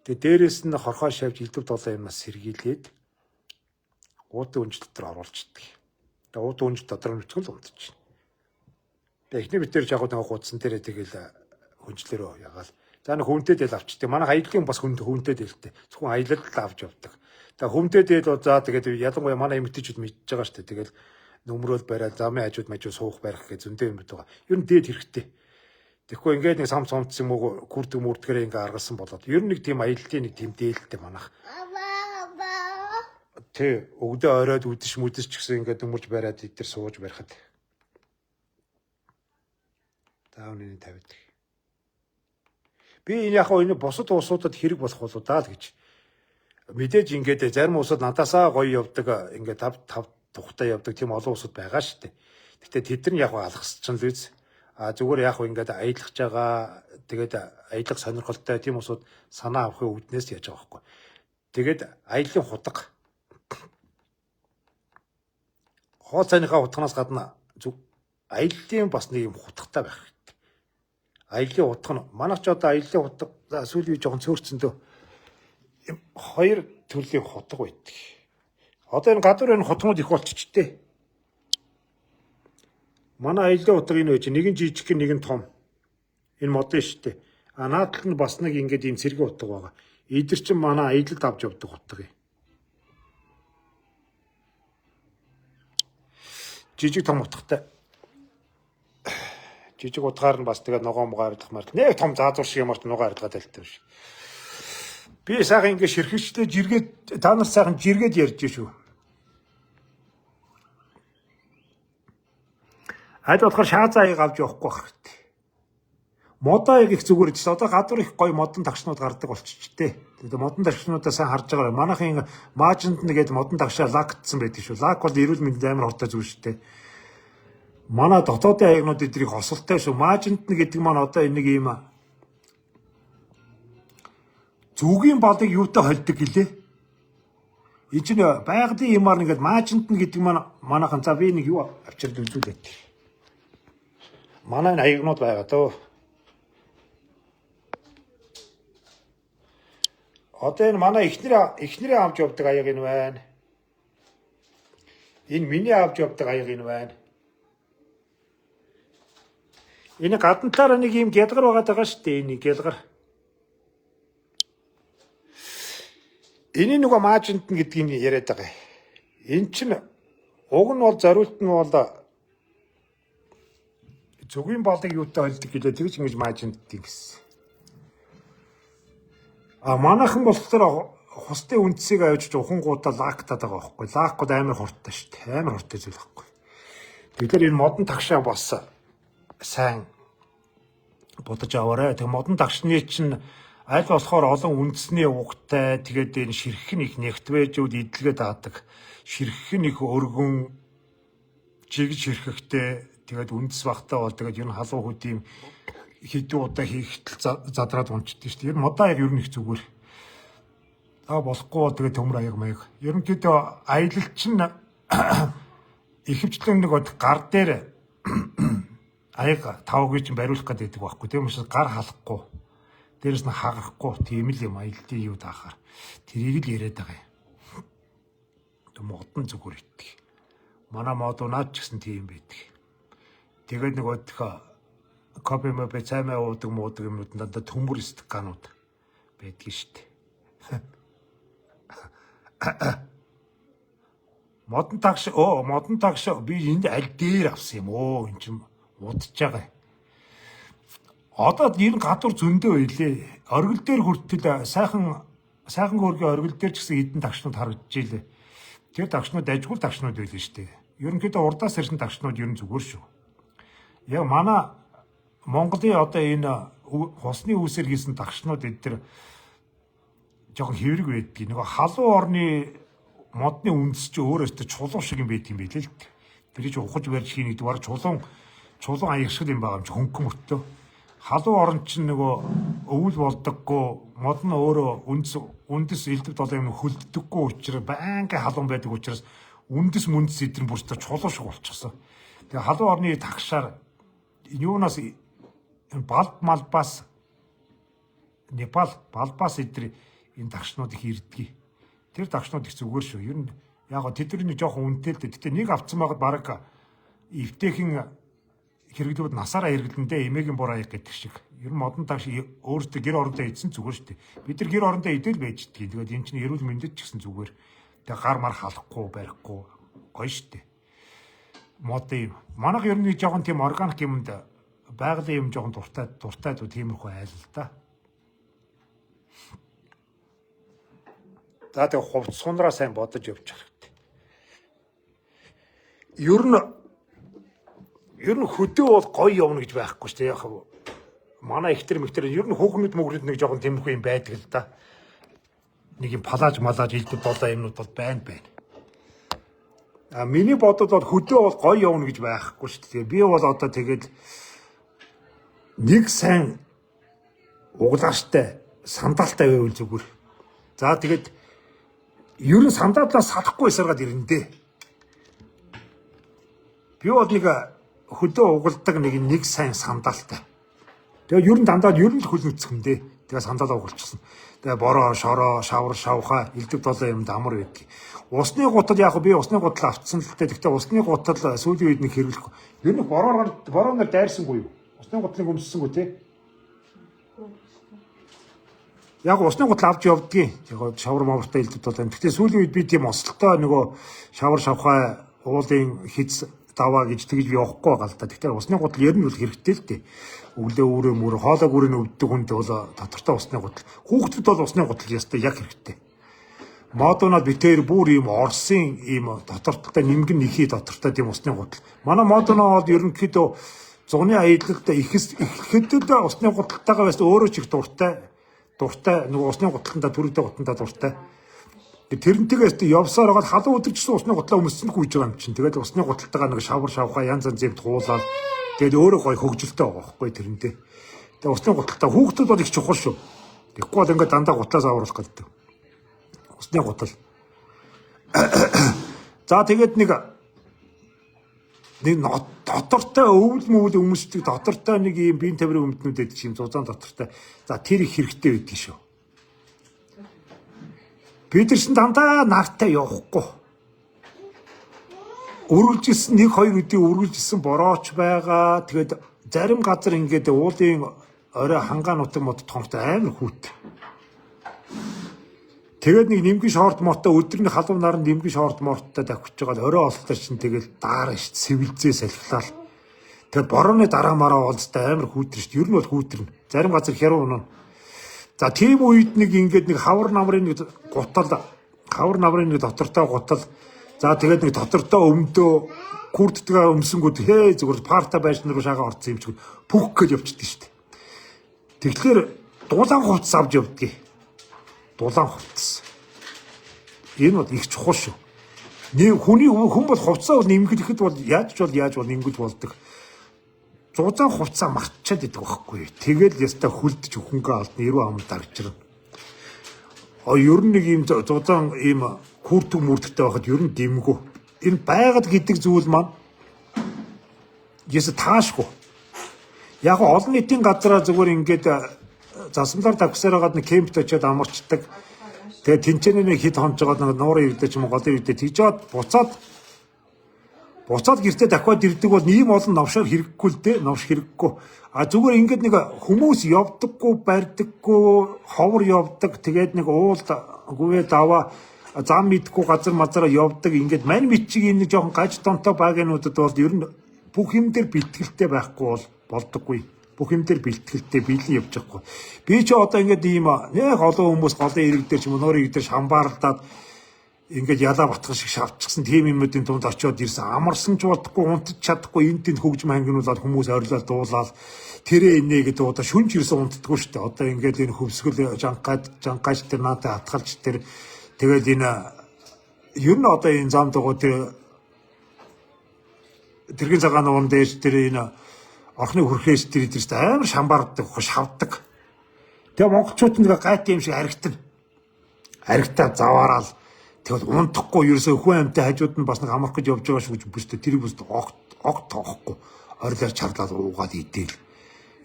Тэгээ дээрэс нь хорхоо шавж элдв долоо юмас сэргийлээд уутан хүнжил дотор оруулчихдаг. Тэгээ уутан хүнжил дотор нүцгэн л унтчих. Тэгээ эхний битэр жагууд нэг гудсан дээрээ тэгэл хүнжлээрөө ягаал. За нэг хүнтэй дээл авчдаг. Манай аяллаа бас хүнтэй дээлтэй. Зөвхөн аялал л авч явдаг. Тэгээ хүнтэй дээл бол за тэгээд ялангуяа манай эмэгтэйчүүд мэдж байгаа шүү дээ. Тэгэл нөмрөөл бариад замын хажууд мажуу суух барих гэж зөндөө юм байгаа. Ер нь дээд хэрэгтэй. Тэгэхгүй ингээд нэг сам сумц юм уу күрдэг мүрдгэрээ ингээд аргалсан болоод ер нь нэг тийм аяллаа нэг тийм дээлтэй манах. Тэ өгдөө оройд үдэш мүдэш ч гэсэн ингээд нөмөрж бариад эдгээр сууж барихад. За үнэний 50. Би энэ яг энэ бусад улсуудад хэрэг болох болоо даа л гэж. Мэдээж ингээд зарим улсууд надаасаа гоё явдаг ингээд 5 5 тухтай явдаг тийм олон улсууд байгаа шүү дээ. Гэтэ тэд нар яг алгасчихсан л үз. А зүгээр яг ингээд аялах байгаа Тэгээд аялах сонирхолтой тийм усуд санаа авахын үүднээс яаж байгаа байхгүй. Тэгээд аяллаа хутга хоол цайныхаа хутганаас гадна зүг аяллаа бас нэг юм хутгатай байх хэрэгтэй. Аяллаа хутга нь манайх ч одоо аяллаа хутга за сүүлийн үе жоохон цөөрцөндөө хоёр төрлийн хутга байдаг. Одоо энэ гадуур энэ хутгууд их болчихжээ. Манай аяллаа хутга энэ байж нэг нь жижиг нэг нь том. Энэ модон шүү дээ. А наадтал нь бас нэг ингээд ийм цэргийн хутга байгаа. Эдгэр чинь манай аялалд авч явдаг хутга юм. Жижиг том утгатай. Жижиг утгаар нь бас тэгээд ногоон могоо арилгах март. Нэг том заазуур шиг юмарт ногоо арилгаад байлтай биш. Би сайхан ингээд ширхэгчтэй жиргээд та нар сайхан жиргээд ярьж шүү. Аль болохоор шаазаа аяг авч явахгүй байх хэрэгтэй. Модоо аяг их зүгээр ч одоо гадуур их гоё модон тагшнууд гардаг болчихжээ. Тэгээд модон тагшнуудаа сайн харж байгаа. Манайхын маажинд нэгээд модон тагшаа лактсан байдаг шүү. Лак бол эрүүл мэндэд амар хортой зүйл шүү дээ. Манай дотоодын аягнууд эдрийг хосолтой шүү. Маажинд нь гэдэг маань одоо энэ нэг ийм зүгийн балыг юутай холддог гэлээ. Энэ чинь байгалийн юмар ингээд маажинд нь гэдэг маань манайхан за би нэг юу авчирд үзүүлээд. Манай энэ аягнууд байгаа дөө. Одоо энэ манай эхнэрээ авч явдаг аяг энэ байна. Энэ миний авч явдаг аяг энэ байна. Энэ гадна талаараа нэг ийм гялгар байгаа даа шүү дээ. Энэ гялгар. Энэ нөгөө маажинд нь гэдгийг яриад байгаа. Энэ чинь уг нь бол зориулт нь бол зүгийн балыг юутай холддог гэлээ тэгж ингэж маажинддаг гэсэн. А манайхан болохоор хусдын үндсийг авчиж ухангуудаа лактаад байгаа байхгүй. Лак бол амар хурдтай шүү дээ. Амар хурдтай зүйл байхгүй. Тэгэхээр энэ модон тагшаа бас сайн бодож аваарай. Тэг модон тагшны чинь аль болохоор олон үндэсний угтай тэгээд энэ ширхэг нь их нэгтвэжүүд идэлгээ даадаг. Ширхэг нь их өргөн жиг ширхэгтэй тэгээд үндэс багтай бол тэгээд ер нь халуун хөдийн хэдэн удаа хийхтэл задраад унчдээ шүү дээ. Ер нь модон аяг ер нь их зүгээр. Та болохгүй бол тэгээд төмөр аяг маяг. Ерөнхийдөө аялал чинь ихэвчлэн нэг гар дээр аяг тавгүй чинь бариулах гэдэг байхгүй. Тийм учраас гар халахгүй. Дээрэс нь хагарахгүй тийм л юм аяллаа юу таахаар. Тэрийг л яриад байгаа юм. Тэг модон зүгээр итдэг. Манай мод унаад ч гэсэн тийм байдаг. Тэгээд нөгөө кофе мөбэ цаймаа уудаг муудаг юмнууд дандаа төмөр стаканууд байдаг шүү дээ. Модон тагш модон тагш би энд аль дээр авсан юм оо эн чинь удаж байгаа. Одоо ер нь гадуур зөндөө байлээ. Оргил дээр хүртэл сайхан хөөргийн оргил дээр ч гэсэн хэдэн тагшнууд харагдаж илээ. Тэр тагшнууд ажгүй тагшнууд байлээ шүү дээ. Ерөнхийдөө урдаас ирсэн тагшнууд ер нь зүгээр шүү. Яг манай Монголын одоо энэ хусны үүсээр хийсэн тагшнууд эд тэр жоохон хэврэг байдгийг. Нөгөө халуун орны модны үндэс чи өөрөөсөө чулуу шиг юм байдаг юм билээ л дээ. Тэр чи ухаж барьж хийнэ гэдэг баг чулуун аяг шиг юм байгаа юм чи хөнгөн мөртөө. Халуун орн чинь нөгөө өвөл болдоггүй мод нь өөрөө үндэс элдв долоо юм хөлддөггүй учраас байнгын халуун байдаг учраас үндэс мүндэс эдэр бүрстэ чулуу шиг болчихсон. Тэгээ халуун орны тагшаар юунаас балб малбаас Непал балбаас эдэр энэ тагшнууд их ирдгийг. Тэр тагшнууд их зүгээр шүү. Ер нь яг гоо тэдний жоохон үнэтэй л дээ. Гэтэ нэг авцсан байгаад бараг эвтэйхэн хэрэглүүд насаараа хэрэглэндээ эмээгийн бор аяг гэдэг шиг. Ер нь модон тагш өөртөө гэр орондоо идсэн зүгээр шүү дээ. Бид нар гэр орондоо идэл байж идгийг. Тэгээд энэ чинь эрүүл мэндэд ч гэсэн зүгээр. Тэгээ гар мар халахгүй барихгүй гоё шүү дээ. Мод юм. Манайх ер нь жоохон тийм органик юмд байгалийн юм жоохон дуртай тиймэрхүү айл л да. За тэгээ хувц сунраа сайн бодож явчих хэрэгтэй. Ер нь хөдөө бол гоё явна гэж байхгүй шүү дээ. Яг манай ихтер мэгтер ер нь хүүхнүүд мөгрөд нэг жоохон тиймэрхүү юм байдаг л да. Нэг юм палаж малаж элдв долоо юмнууд бол байна. А миний бодол бол хөдөө бол гоё явна гэж байхгүй шүү дээ. Би бол одоо тэгээд нэг сайн Углааштай, сандалтай байвал зүгээр. За тэгээд ер нь сандаалаа салахгүй саргаад ирнэ дээ. Би бол нэг хөдөө угалдаг нэг сайн сандаалтай. Тэгээд ер нь дандаа ер нь л хөл нүцгэн дээ. Тэгээд сандаалаа угалчихсан. Тэгээд бороо, шороо, шавар, шавхаа, элдв долоо юм дамар байдаг. Усны гутал яг би усны гутал авцсан л дээ. Гэхдээ усны гутал сүүлийн үед нэг хэрэглэхгүй. Ер нь борооноор дайрсангүй юу? Усны гутлыг өмссөнгүй те. Яг усны гутал авч явдгийн. Яг шавар мавартай элдв долоо юм. Гэхдээ сүүлийн үед би тийм осолтой нөгөө шавар шавхаа уулын хиз даваа гэж тэгж явахгүй байгаа л да. Тэгэхээр усны гутал ер нь бол хэрэгтэй л дээ. Өглөө үүрээ мөр хоолойг үүрээ өвддөг хүнд бол тодорхой усны гутал. Хүүхдэд бол усны гутал ястай яг хэрэгтэй. Модонод битээр бүр ийм Оросын ийм дотортой нимгэн нэхий дотортой тийм усны гутал. Манай модоно бол ерөнхийдөө зуны аялалд ихэхэд л усны гуталтайгаа байсан өөрөө ч их дуртай нөгөө усны гуталтандаа түрэгдээ гутандаа дуртай. Тэрнтэйгээс явсаар байгаа халуун өдөржсөн усны гутлаа өмссөн хүйж байгаа юм чинь. Тэгээд усны гуталтайгаа нэг шавар шавхаа янз янз юм туулаад тэгээд өөрөө гоё хөгжилтэй байгаа байхгүй тэрнтэй. Тэгээд усны гуталтай хүүхдүүд бол их чухал шүү. Тэгэхгүй бол ингээд дандаа гутлаас авруулах гэдэг. Усны гутал. За тэгээд нэг дотортой өвөл мөвөл өмсдөг дотортой нэг ийм биеийн тавирын өмднүүд байдаг юм зузаан дотортой. За тэр их хэрэгтэй байдаг шүү. Бид нар чинь дандаа нартай явахгүй. Үргэлжилсэн 1 2 өдрийн үргэлжилсэн борооч байгаа. Тэгээд зарим газар ингээд уулын орой хангаа нутаг мод томтой амар хүүт. Тэгээд нэг нэмгэн шорт мортой өдрийн халуун наранд нэмгэн шорт морттой давхиж байгаа л орой олтор чинь тэгэл дараа ш сэвэлзээ салхилаал. Тэгээд борооны дараа мараа болцтой амар хүүтэр ш. Ер нь бол хүүтэрнэ. Зарим газар хяруу унана. За тийм үед нэг ингээд нэг хавар намрын нэг гутал, хавар намрын нэг дотортой гутал. За тэгээд нэг дотортой өмдөө курдтгаа өмсөнгүүд хээ зүгээр парта байшин руу шагаа орсон юм шиг пүх гэж явчихдаг шүү дээ. Тэгэхээр дулаан хувцас авч явдгийг. Дулаан хувцас. Энэ бол их чухал шүү. Нэг хүний хүн бол хувцасаа бол нэмгэлэхэд бол яаж бол нэмгэлж болдог. Зузаан хувцаа мартчаад идэг байхгүй. Тэгэл яста хүлдэж хөнгө алдна, эрүү ам дарчирна. А ер нь нэг ийм зузаан ийм күртэг мүрдэгтэй байхад ер нь дэмгүү. Энэ байгаль гэдэг зүйл маань яса таашгүй. Яг олон нийтийн газараа зүгээр ингээд засамлаар давхсаар байгаад нэг кемпт очиод амарчдаг. Тэгээ тэнцэнэ нэг хэд хонж байгаа нэг нуурын ирдэ ч юм уу голын ирдэ тэгж жаад буцаад гэртээ дахиад ирдэг бол ийм олон новшоор хэрэггүй л дээ, новш хэрэггүй. А зүгээр ингээд нэг хүмүүс явдаггүй, барьдаггүй, ховор явдаг, тэгээд нэг уулд гүвээ даваа зам мэдгүй газар мазараа явдаг. Ингээд мань бичиг энэ жоохон гаж донтой багийнуудад бол ер нь бүх юм дээр бэлтгэлтэй байхгүй бол болдоггүй. Бүх юм дээр бэлтгэлтэй бэлэн явж байхгүй. Би ч одоо ингээд ийм нэг олон хүмүүс голын ирэг дээр ч юм уу нуурын ирэг дээр шамбаарлаад ингээд ялаа батгах шиг шавчихсан тийм юмнуудын тунд очиод ирсэн. Амарсан ч болдохгүй, унтаж чадахгүй, энд тэнд хөгжим хангинуулаад хүмүүс орилол дуулаад тэрэ инээ гэдэг одоо шүнж ирсэн унтдаггүй шүү дээ. Одоо ингээд энэ хөвсгөл жанкаж тэр наатай атгалж тэр тэгээд энэ ер нь одоо энэ зам дугуй тэр тэргийн цагаан нууран дээр тэр энэ орхны хүрхээс тэр идэрч амар шамбаарддаг, шавдаг. Тэгээ монголчууд нэг гайт юм шиг аригтана. Аригтаа заваараал тэгвэл унтахгүй ерөөсөө хүн амьтай хажууд нь бас нэг амарх гэж явж байгаа шүү гэж бүстэй тэрийг бүс огт тоохгүй орилоор чарлаад уугаад идээл.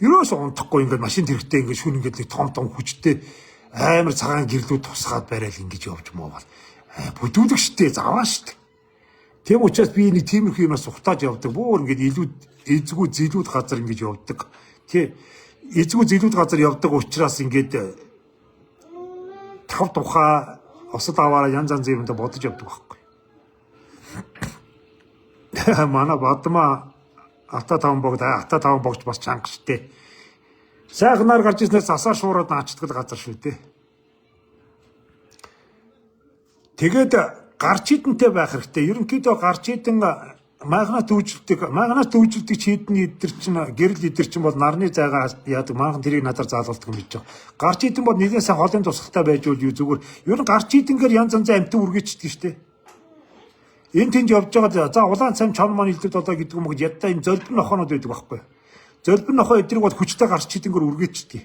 Ерөөсөө унтахгүй ингээд машин тэрэгтэй ингээд шүн ингээд нэг том том хүчтэй амар цагаан гэрлүүд тусгаад барайл ингэж явж муувал бүдүүлэг штэ заваа штэ. Тийм учраас би нэг тиймэрхүү юмас ухтааж явдаг. Бүр ингээд илүү эзгүй зилүүд газар ингэж явдаг. Тий. Эзгүй зилүүд газар явдаг учраас ингээд тав тухай осод аваараа янз янз юмд бодож явдаг байхгүй. Манай Бадмаа ата таван богд ата таван богч бас чанга штэ. Сайхнаар гарч ирснээр засаа шуураад наачдаг газар шүү дээ. Тэгээд гарч идэнтэй байх хэрэгтэй. Ерөнхийдөө гарч идэн майхнаас төвжүүлдэг чийдний эдэр чинь гэрэл эдэр чинь бол нарны зайгаа яадаг манхан тэрийг надаар заалгалдаг юм гэж байгаа. Гарч идэн бол нэгэн сайн холын тусгалтай байж бол юу зүгээр. Ер нь гарч идэнгээр янз янзын амтан үргээчдэг шүү дээ. Энэ тэнд явж байгаа за улаан цам чон мон илдэв долоо гэдэг юм уу ядаа энэ золбин нохоонууд байдаг байхгүй. Золбин нохоо эдрийг бол хүчтэй гарч идэнгээр үргээчдэг.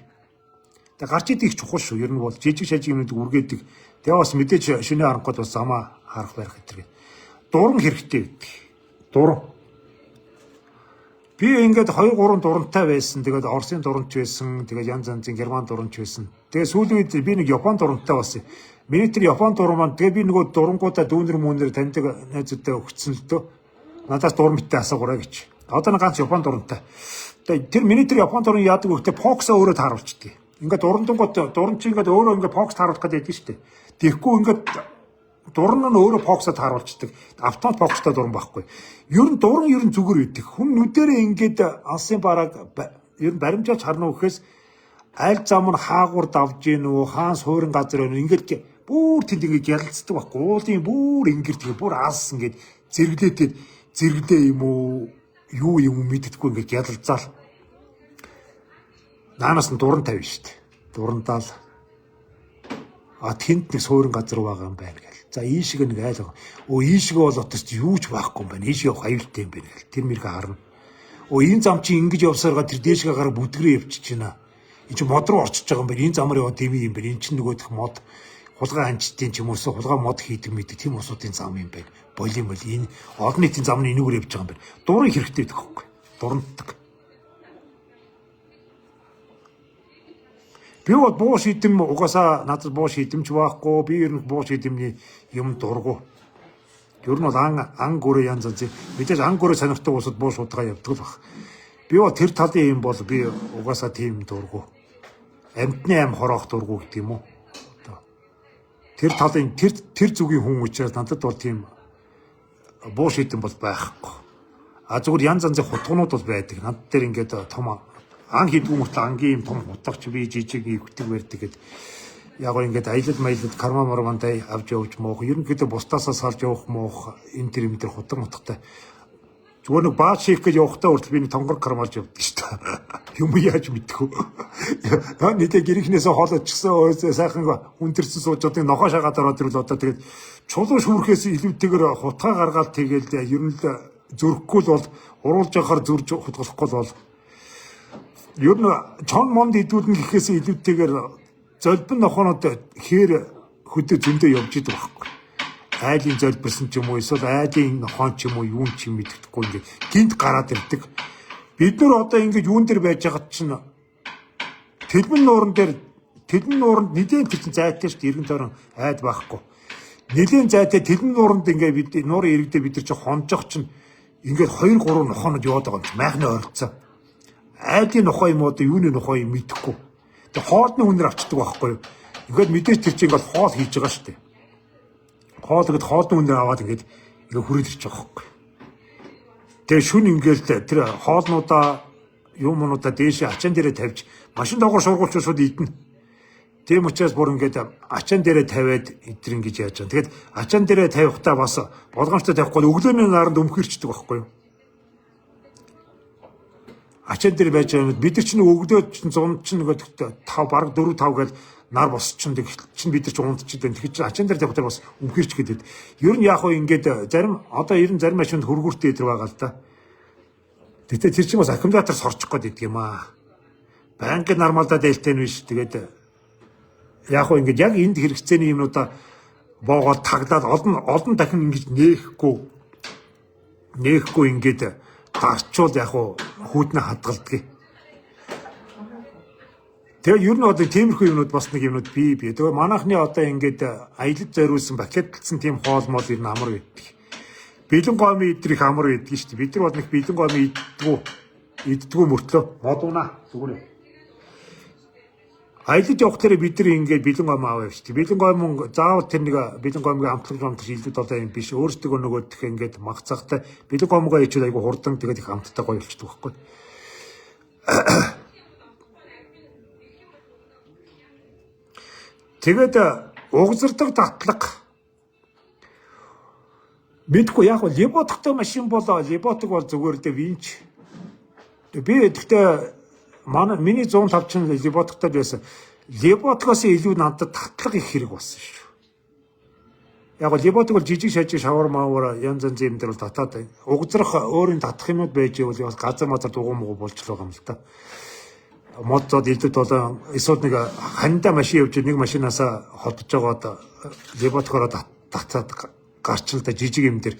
Тэгээ гарч идэг их чухал шүү. Ер нь бол жижиг шажиг юмнууд үргээдэг. Тэгээ бас мэдээж шөнийн харанхуйд бас замаа харах барих гэдэг. Дуран хэрэгтэй байдаг. Дуран. Би ингээд 2 3 дурантай байсан. Тэгээд Оросын дуранч байсан. Тэгээд янз янзын Герман дуранч байсан. Тэгээд сүүлийн үед би нэг Япон дурантай болсон. Миний тэр Япон дуран маань тэгээд би нөгөө дурангуудаа дүүнер үүнэр таньдаг найзуудаа өгцөн л дөө. Надаас дуран битээ асуугаарай гэж. Одоо нэг ганц Япон дурантай. Тэгээд тэр миний тэр Япон дуран яадаг вэ гэхдээ Фоксоо өөрөө тааруулчихдээ. Ингээд дурандангууд дуран чи ингээд өөрөө ингээд Фокс тааруулах гэдэг байдаг шүү дээ. Тэгэхгүй ингээд дуран нь өөрөө фоксоо тааруулцдаг. Автомат фокстой дуран байхгүй. Ер нь дуран ер нь зүгээр байдаг. Хүн нүдэрээ ингээд алсын барааг ер нь баримжаач харна уу гэхээс аль зам нь хаагур давж гин үү, хаан суурин газар байна ингээд бүр тэнд ингээд ялцдаг байхгүй. Уулын бүр ингэр тэгээ бүр алс ингээд зэрэглээтэй зэрэглээ юм уу юу юм мэддэггүй ингээд ялцаал. Наанаас нь дуран тавина шүү дээ. Дурандаал. А тэнд нэг суурин газар байгаа юм байна гэл. За ийшээ нэг айл байгаа. Өө ийшээ бол отос юу ч байхгүй юм байна. Ийшээ явах аюултай юм байна гэл. Тэр мэргээ харна. Өө энэ зам чи ингэж явсараа тэр дээшгээ гараа бүдгэрээ явчихж байна. Энд чи мод руу орчиж байгаа юм байна. Энэ замаар яваа дэмий юм байна. Энд чинь нөгөөх мод хулгай анчтын ч юм уу хулгай мод хийдэг мэддэг тийм усуудын зам юм байна. Болин бол энэ олон нийтийн зам нь энүүгээр явж байгаа юм байна. Дурын хэрэгтэй гэдэг хөхгүй. Дуранддаг. Би бол буу шидэм угаасаа надад буу шидэмч байхгүй. Би ер нь буу шидэмний юм дургу. Ер нь бол ан гөрөө янз янз. Мэдээж ан гөрөө сонирхдаг улсад буу шуудгаа явдаг л баг. Би бол тэр талын юм бол би угаасаа тийм дургу. Амьтны ам хороох дургу гэдэг юм уу? Одоо тэр талын тэр зүгийн хүн учраас надад бол тийм буу шидэм бол байхгүй. А зүгээр янз янзын хутгнууд бол байдаг. Над дээр ингээд том ан хийдгүү мөртлөө ангийн юм том хутгач би жижиг ивхдэг барьдаг гэд яг гоо ингээд аялал маялал карма мармантай авч явж муух. Ерөнхийдөө бусдаасаа салж явах муух энэ төр юм төр хутга мутгатай. Зүгээр нэг бааш хийх гэж явахдаа хүртэл би нэг тонгор кармалж явдаг шүү дээ. Юм яаж мэдэх вэ? Нийтээ гэрийнхнээсээ хоол очихсан сайхан хүндэрсэн сууж одоо нохоо шагаад ороод ирвэл одоо тэгээд чулуу шүүрхээс илүүтэйгээр хутгаа гаргаад тэгээд ер нь л зөрөхгүй л бол уруулж явахаар зөрж хутгалахгүй л бол ер нь чон монд идүүлнэ гэхээс илүүтэйгээр золбин нохоонод хээр хөдөө зөндөө явж идэг байхгүй. Айлын золбирсан ч юм уу эсвэл айлын нохон ч юм уу юун ч юм мэддэхгүй ингээд гинт гараад ирдэг. Бид нар одоо ингээд юун дээр байж байгаад чинь тэлбэн нууран дээр тэлбэн нууранд нэгэн тэр чинь зайтай шүү дээ. Иргэн тойрон айд байхгүй. Нэгэн зайтай тэлбэн нууранд ингээд бид нуурын иргэдээ бид нар чинь хонжох чинь ингээд 2 3 нохоонод яваад байгаа юм чинь майхны ойролцоо. Айлын нохоо юм уу одоо юуны нохоо юм мэдэхгүй. Тэг хоолны үнээр авчдаг байхгүй юу? Ингээд мэдээж тэр чинь ингээд хоол хийж байгаа шүү дээ. Хоол гэд хоолны үнээр аваад ингээд хүрээд ирж байгаа байхгүй. Тэгээ шүн ингээд тэр хоолнуудаа юм мунуудаа дээшээ ачаан дээрээ тавьж машин доогоор шургуулч шууд идэнэ. Тийм учраас бүр ингээд ачаан дээрээ тавиад эдэр ингэж яаж байгаа. Тэгээд ачаан дээрээ тавихтаа бас болгоомжтой тавихгүй өглөөний наранд өмхөрчдөг байхгүй юу? Ачаан дээр байж байгаа юм. Бид нар чинь өглөө чинь зун чинь нөгөө 5 бараг 4 5 гэж нар бос чинь чинь бид нар чинь унтчих байна. Тэгэхээр чинь ачаан дээр тавих дээр бас өмхөрч гэдэг. Ер нь яг хөө ингээд зарим одоо ер нь зарим машинд хөргүүртэй идэр байгаа л да. Гэтэ тэр чинь бас аккумулятор сорчих гээд идэг юм аа. Байнгын нормалдаа дээлтэй нь биш. Тэгээд яг хөө ингээд яг энд хэрэгцээний юмнуудаа боогоод таглаад олон дахин ингэж нээхгүй ингээд дарчвал яг хөө хүүднэ хадгалдаг. Тэгээ ер нь одоо тиймэрхүү юмнууд бас нэг юмнууд бий. Тэгээ манайхны одоо ингээд аялал зориулсан пакетлсан тийм хоол мол ер нь амар байдаг. Бэлэн гомын идэр их амар байдаг шүү дээ. Бид нар бол нэг бэлэн гомын иддгүү мөртлөө модуна зүгээр. Аялаж явах дээр бид нар ингээд бэлэн гом аваа явчихдаг. Бэлэн гом заавал тэр нэг бэлэн гомыг амтлах илүү долоо юм биш. Өөрсдөө нөгөөх ингээд магцаахтай бэлэн гомгоо ичвэл айгу хурдан тэгээд их амттай гоё болчихдог байхгүй. Тэгээд угзардаг татлага мэдгүй яг бол леботтой машин бол леботог бол зүгээр дээ винч. Би гэхдээ манай миний 105 чинь леботтой байсан. Леботгоос илүү надад татлага их хэрэг болсон шүү. Яг бол леботог бол жижиг шажиг шавар маавар янз янз юм дээр бол татаад угзрах өөрийн татах юмуд байж байвал бас газар мазар дугуй мугу болж л байгаа юм л та. Мод зод элдв долоон эсвэл нэг ханьда машин явж нэг машинаасаа холдож байгаад леботгороо татаад гарч л да жижиг юм дээр.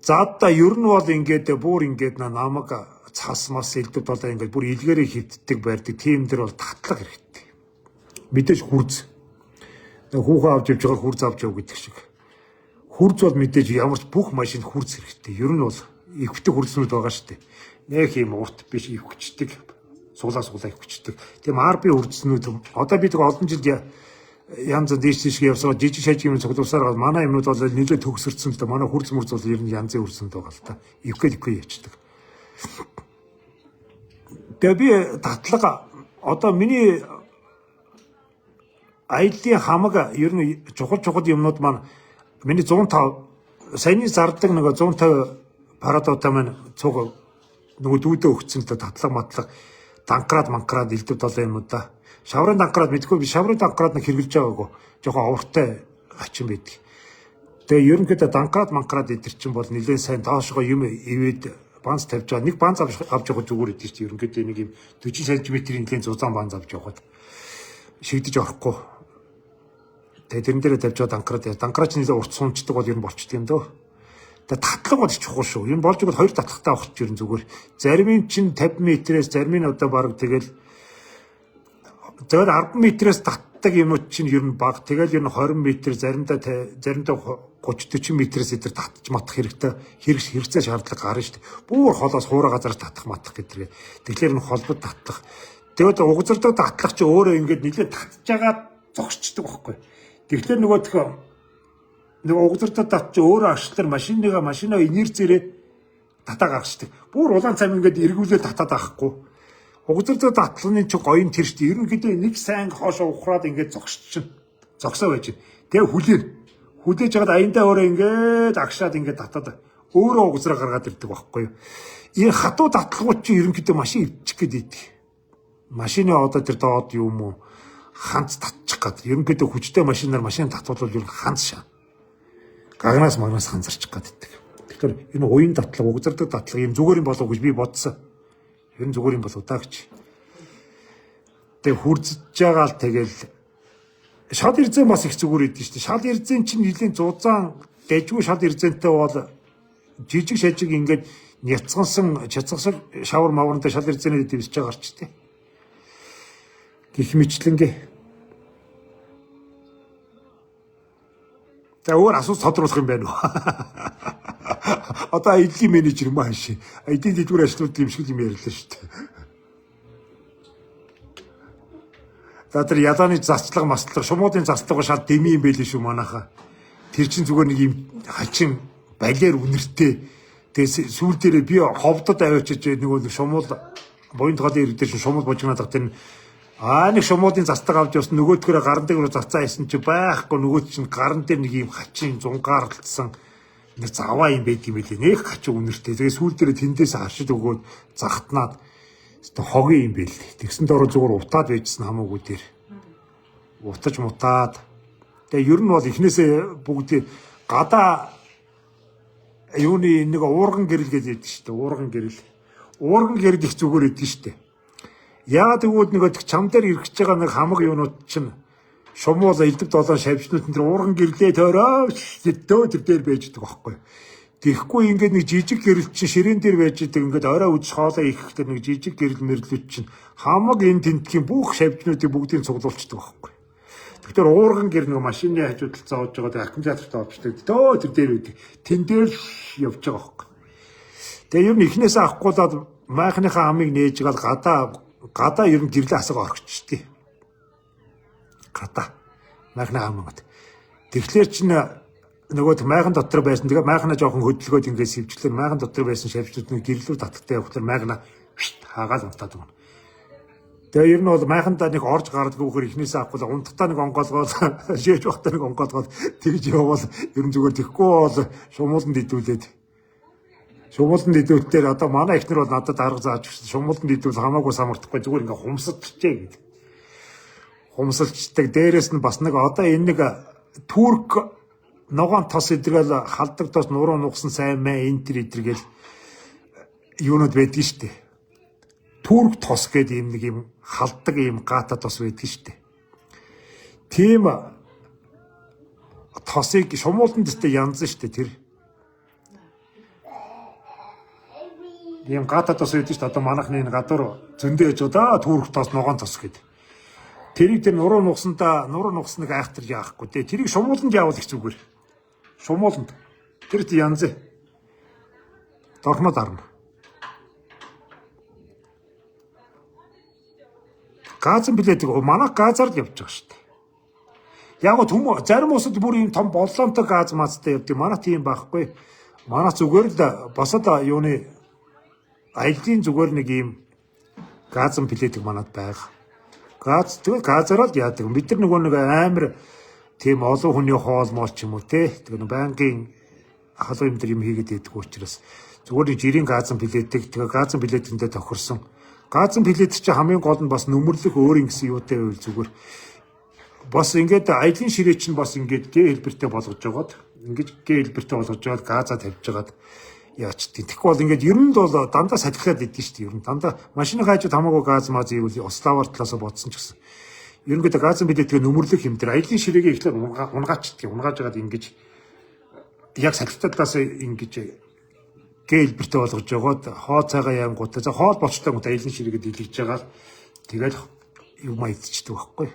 За одоо ер нь бол ингээд бүр ингээд намаг цас мас элдв долоон ингээд бүр илгээрээ хөвддөг барьдаг. Тийм дээр бол татлага хэрэгтэй. Мэдээж хүрз. Хүүхэн авч явж байгаа хүрз авч яв гэдэг шиг. Хүрз бол мэдээж ямар ч бүх машинд хүрз хэрэгтэй. Ер нь бол ивхдэг хүрзнүүд байгаа шүү дээ. Нэх юм урт биш ивхчдэг. Суулаа ивхчдэг. Тийм RB хүрзнүүд одоо би тэг олон жил янз дээш тийш явсаа жижиг шажиг юм цуглуулсаар манай юмнууд бол нэлээд төгсөрсөн л да. Манай хүрз мөрз бол ер нь янзын хүрзэнд байгаа л та. Ивхэл ивхэл явчихдаг. Тэгээ би татлага одоо миний аяллаа хамаг ер нь чухал юмнууд маань миний 105 саяны зардаг нэг 150 парадотой маань цуг нөгөө дүүдээ өгцөн л татлага матлага данкрад манкрад элдв долоо юм уу да. Шаврын данкрад мэдгүй би шаврын данкрад нэг хэрглэж байгаагүй. Жохон овртой хачин байдаг. Тэгээ ерөнхийдөө данкрад манкрад эдэр чинь бол нэлээд сайн доошгоо юм ивэд банз тавьж байгаа. Нэг банз авч явах зүгээр идэв чинь ерөнхийдөө нэг юм 40 см-ийн нэлээд зузаан банз авч явахад шигдэж орохгүй. Тэгээ тэрэн дээрээ тавьж байгаа данкрад. Данкрад чинь нэлээд урт сунчдаг бол ер нь болчдөг юм дөө. Тэгээ татлага бол чухал шүү. Энэ болж игэл хоёр татлагтай авах чинь ер нь зүгээр. Зарим нь чинь 50 метрээс зарим нь одоо бараг тэгэл 10 метрээс татдаг юмуд чинь ер нь бага. Тэгэл ер нь 20 метр заримдаа 30 40 метрээс эдэр татчих матах хэрэгтэй хэрэгцээ шаардлага гарна шүү дээ. Бүр холоос хуурай газар татах матах гэдэг. Тэгэхээр энэ холбод татлах. Тэгээд угзардаг татлах чи өөрөө ингээд нэлээд татж байгаа зогсчдөг байхгүй. Тэгэхээр нөгөө угзардаг тат чи өөрөө ашлаар машинаа инерцээрээ татаа гаргацдаг. Бүр улаан цам ингээд эргүүлээд татаад авахгүй. Угзардаг татланы чи гоё нь тэр шүү дээ. Ерөнхийдөө нэг сайн хоошоо ухраад ингээд зогсчихно. Зогсоо байж. Тэгээ хүлээн. Хүлээж хагаад аяндаа өөрөө ингээд агшаад ингээд татаад өөрөө угзраа гаргаад ирдэг байхгүй юу. Энэ хатуу татлагууд чи ерөнхийдөө машин ивчих гээд идэг. Машины одоо тэр доод юм уу ханц татчих гад. Ерөнхийдөө хүчтэй машинаар машин татвал ер нь ханц шаа. Гагнаас магнаас ханзарчих гад идэг. Тэгэхээр энэ уян татлага, угзардаг татлага юм зүгээр юм болов гэж би бодсон. Ер нь зүгээр юм болов даа гэж. Тэгээ хүрзэж байгаа л тэгэл шал эрзэн бас их зүгээр идэв шүү дээ. Шал эрзэн чинь нэлийн зузаан дэжгүй шал эрзэнтэй бол жижиг шажиг ингээд няцгансан чацгасан шавар маврантай шал эрзэнээ дэвсэж байгаа гарч тээ. Гэх мэтлэнгээ. За өөр асуулт тодруулах юм байна уу? Одоо аяллаа менежер юм ааш. Аяллаа дэлгүүр ажлууд юм шиг юм ярьлаа шүү дээ. За тэр ялааны зарцлага маслага, шумуудын зарцлага шал дэмий юм байл шүү манайхаа. Тэр чинь зүгээр нэг юм хачин балиар үнэртэй. Тэгээ сүүл дээрээ би ховдод аваачиж нөгөө шумуул буян тоолын ирэг дээр шумуул божигнаад байгаа тэр нэг шумуудын зарцлага авч явсан нөгөөдгөрөө гаран дээр рүү зарцаа хийсэн чи байхгүй нөгөөд чинь гаран дээр нэг юм хачин зунгаарлцсан нэг заваа юм байд юм билээ. Нэг хачин үнэртэй. Тэгээ сүүл дээрээ тэндээс харшид өгөөд захтнаад хогийн юм байл. Тэгсэн дөрөө зүгээр утаад байжсэн хамаагүй дээр. Утаж мутаад. Тэгээ ер нь бол эхнээсээ бүгд гадаа юуны нэг уурган гэрэл гэж яддаг шүү дээ. Уурган гэрэл. Уурган гэрэл их зүгээр идэг шүү дээ. Яагаад гэвэл нөгөө чам дээр ирэх гэж байгаа нэг хамаг юунууд чинь шумуул элдв долоон шавжнууд энэ уурган гэрлээ тойроо дөө тэр дээр байж идэг байхгүй. Тэгэхгүй ингээд нэг жижиг гэрэл чинь ширээн дээр байж идэг ингээд орой үдш хоолоо ихэхдээ нэг жижиг гэрэл мэрлүүд чинь хамаг энэ тентгийн бүх шавжнуудыг бүгдийг цуглуулчихдаг байхгүй. Тэгэхээр уурган гэр нэг машины хажууд л зоож байгаа аккумулятортой олчдаг. Дөө тэр дээр байдаг. Тэн дээр л явж байгаа байхгүй. Тэгээ ер нь эхнээсээ авахгүйдаад майхныхаа амыг нээж гал гадаа ер нь гэрлээ асаг орхичдээ. Гадаа майхны амууд. Тэгэхээр чинь нөгөө майхан дотор байсан. Тэгээ майхна жоохон хөдөлгөөд ингээд сэвжлэр майхан дотор байсан шавжнууд нэг гэрлүү татагтай явахлаар майхна хаагаал унтаад өгнө. Тэгээ ер нь бол майхандаа нэг орж гардгүйгээр эхнээсээ авахгүй унтахтаа нэг онгоолгоод шээж байхдаа нэг онгоолгоод тэгж явбал ер нь зүгээр тэгэхгүй бол шумууланд идүүлээд шумууланд идүүлэлтээр одоо манай эхнэр бол надад арга зааж өгсөн. Шумууланд идвэл хамаагүй самардахгүй зүгээр ингээ хумсалчжээ гэдэг. Хумсалчдаг. Дээрээс нь бас нэг одоо энэ нэг турк ногоон тос эдрээл халдаг тос нуруу нугсан сайн мэ энэ төр эдрэгээл юунууд байдгийг штэ. Түрк тос гэдэг юм нэг юм халдаг юм гата тос байдаг шүү дээ. Тийм тосыг шумууланд өстэй янз шүү дээ тэр. Ийм гата тос байдаг шүү дээ. Одоо манайхны энэ гадуур зөндөө яж удаа түрк тос, ногоон тос гэдэг. Тэрийг тэр нуруу нугсандаа нуруу нугсныг айхтар яахгүй дээ. Тэрийг шумууланд явуул их зүгээр. Шумууланд. Тэр янз. Дорхно дарна. Газан билет манайх газар л явж байгаа шүү дээ. Яг гоо түм зарим улсад бүр ийм том боллоонтой газ мазтай явдаг. Манай тийм байхгүй. Манай зүгээр л босод юуны аяллаа зүгээр нэг ийм газан билетик манад байгаа. Газ тэгэл газараа л яадаг. Бид нар нөгөө нэг амар тийм олон хүний хоол моол ч юм уу те. Тэгээ байнгын халуун юм дэр юм хийгээд байдаг учраас зүгээр нэг жирийн газан билетик тэгээ газан билетэндээ тохирсон. Газан билет чи хамгийн гол нь бас нүмерлэх өөр ингэсэн юутай байвал зүгээр. Бас ингээд аялын ширээ чинь бас ингээд гэ хэлбэртэй болгож жагаад ингэж гэ хэлбэртэй болгож жагаад газа тавьж жагаад яачдیں۔ Тэгэхгүй бол ингээд ер нь бол дандаа сахилаад идэв шүү дээ. Ер нь дандаа машины хажууд хамаагүй газ маз ивэл уславар талаас бодсон ч гэсэн. Ерөнхийдөө газан билетгээ нүмерлэх юм дээр аялын ширээгээ эхлээд унгаачдгийг унгааж жагаад ингэж яг сахилтаа талаас ингэж гэ хэлбэртэй болгож жагаад хоо цайгаа янгуудаа за хоол болчтой гот аялын ширээгээ дийлгэж жагаад тэгэл юм идчихдэг байхгүй.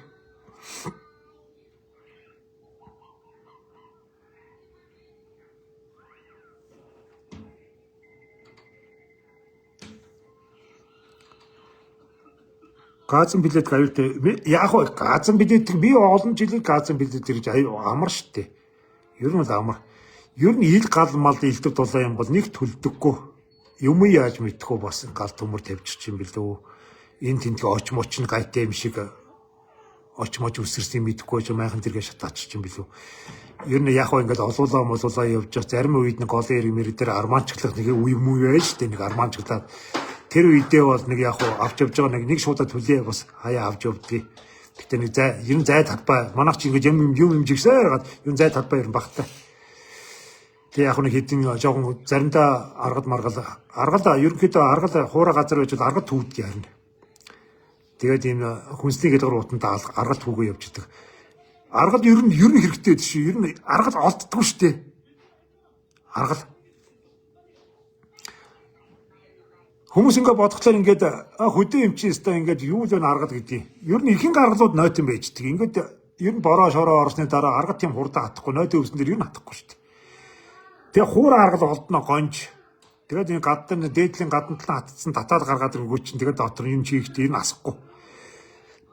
Газан билет аюултай. Яг гоо газан билет би олон жилийн газан билет ирж аюу амар штэ. Ер нь л амар. Ер нь ил гал мал илдэг дулаан юм бол нэг төлдөггүй. Юм яаж мэдэх вэ бас гал төмөр тавьчих юм бэлээ. Энэ тентг оч моч нь гайтай юм шиг оч моч үсэрсэн мэдэхгүй ч майхан тэргээ шатаачих юм бэлээ. Ер нь яг гоо ингээд олуулаа молуулаа явж байгаа. Зарим үед нэг олон эрг мэрэг дээр армаанчглах нэг үе юм уу байж штэ нэг армаанчглаад тэр үедээ бол нэг яг уу авч явж байгаа нэг шуудаа төлөө бас хаяа авч явдгийг. Гэтэ нэг зай ер нь зай талбай манайх чи ингээд юм юм юм жигсээр гад ер нь зай талбай ер нь багтай. Тэгээ яг нэг хэдэн жоохон заримдаа аргад маргал аргал ерөнхийдөө аргал хуурай газар байж бол аргад түүдэг харин. Тэгээд ийм хүнсний гэлгэр утанд аргал түүгээ явж идэг. Аргал ер нь хэрэгтэй шүү. Ер нь аргал олддоггүй шүү дээ. Аргал Хүмүүс ингээ бодглохлоор ингээд хөдөө юм чи өстой ингээд юу л вэ аргал гэдэг. Ер нь ихэнх аргалууд нойтон байждаг. Ингээд ер нь бороо шороо орсны дараа аргал тийм хурдан хатахгүй, нойтон өвсөн дээр ер нь хатахгүй шүү дээ. Тэгээ хуур аргал олдно гонж. Тэгээд энэ гадна дээдлийн гадна талаа хатцсан татаад гаргаад ирэнгүүт чинь тэгээд дотор юм чийхтэй ер нь асахгүй.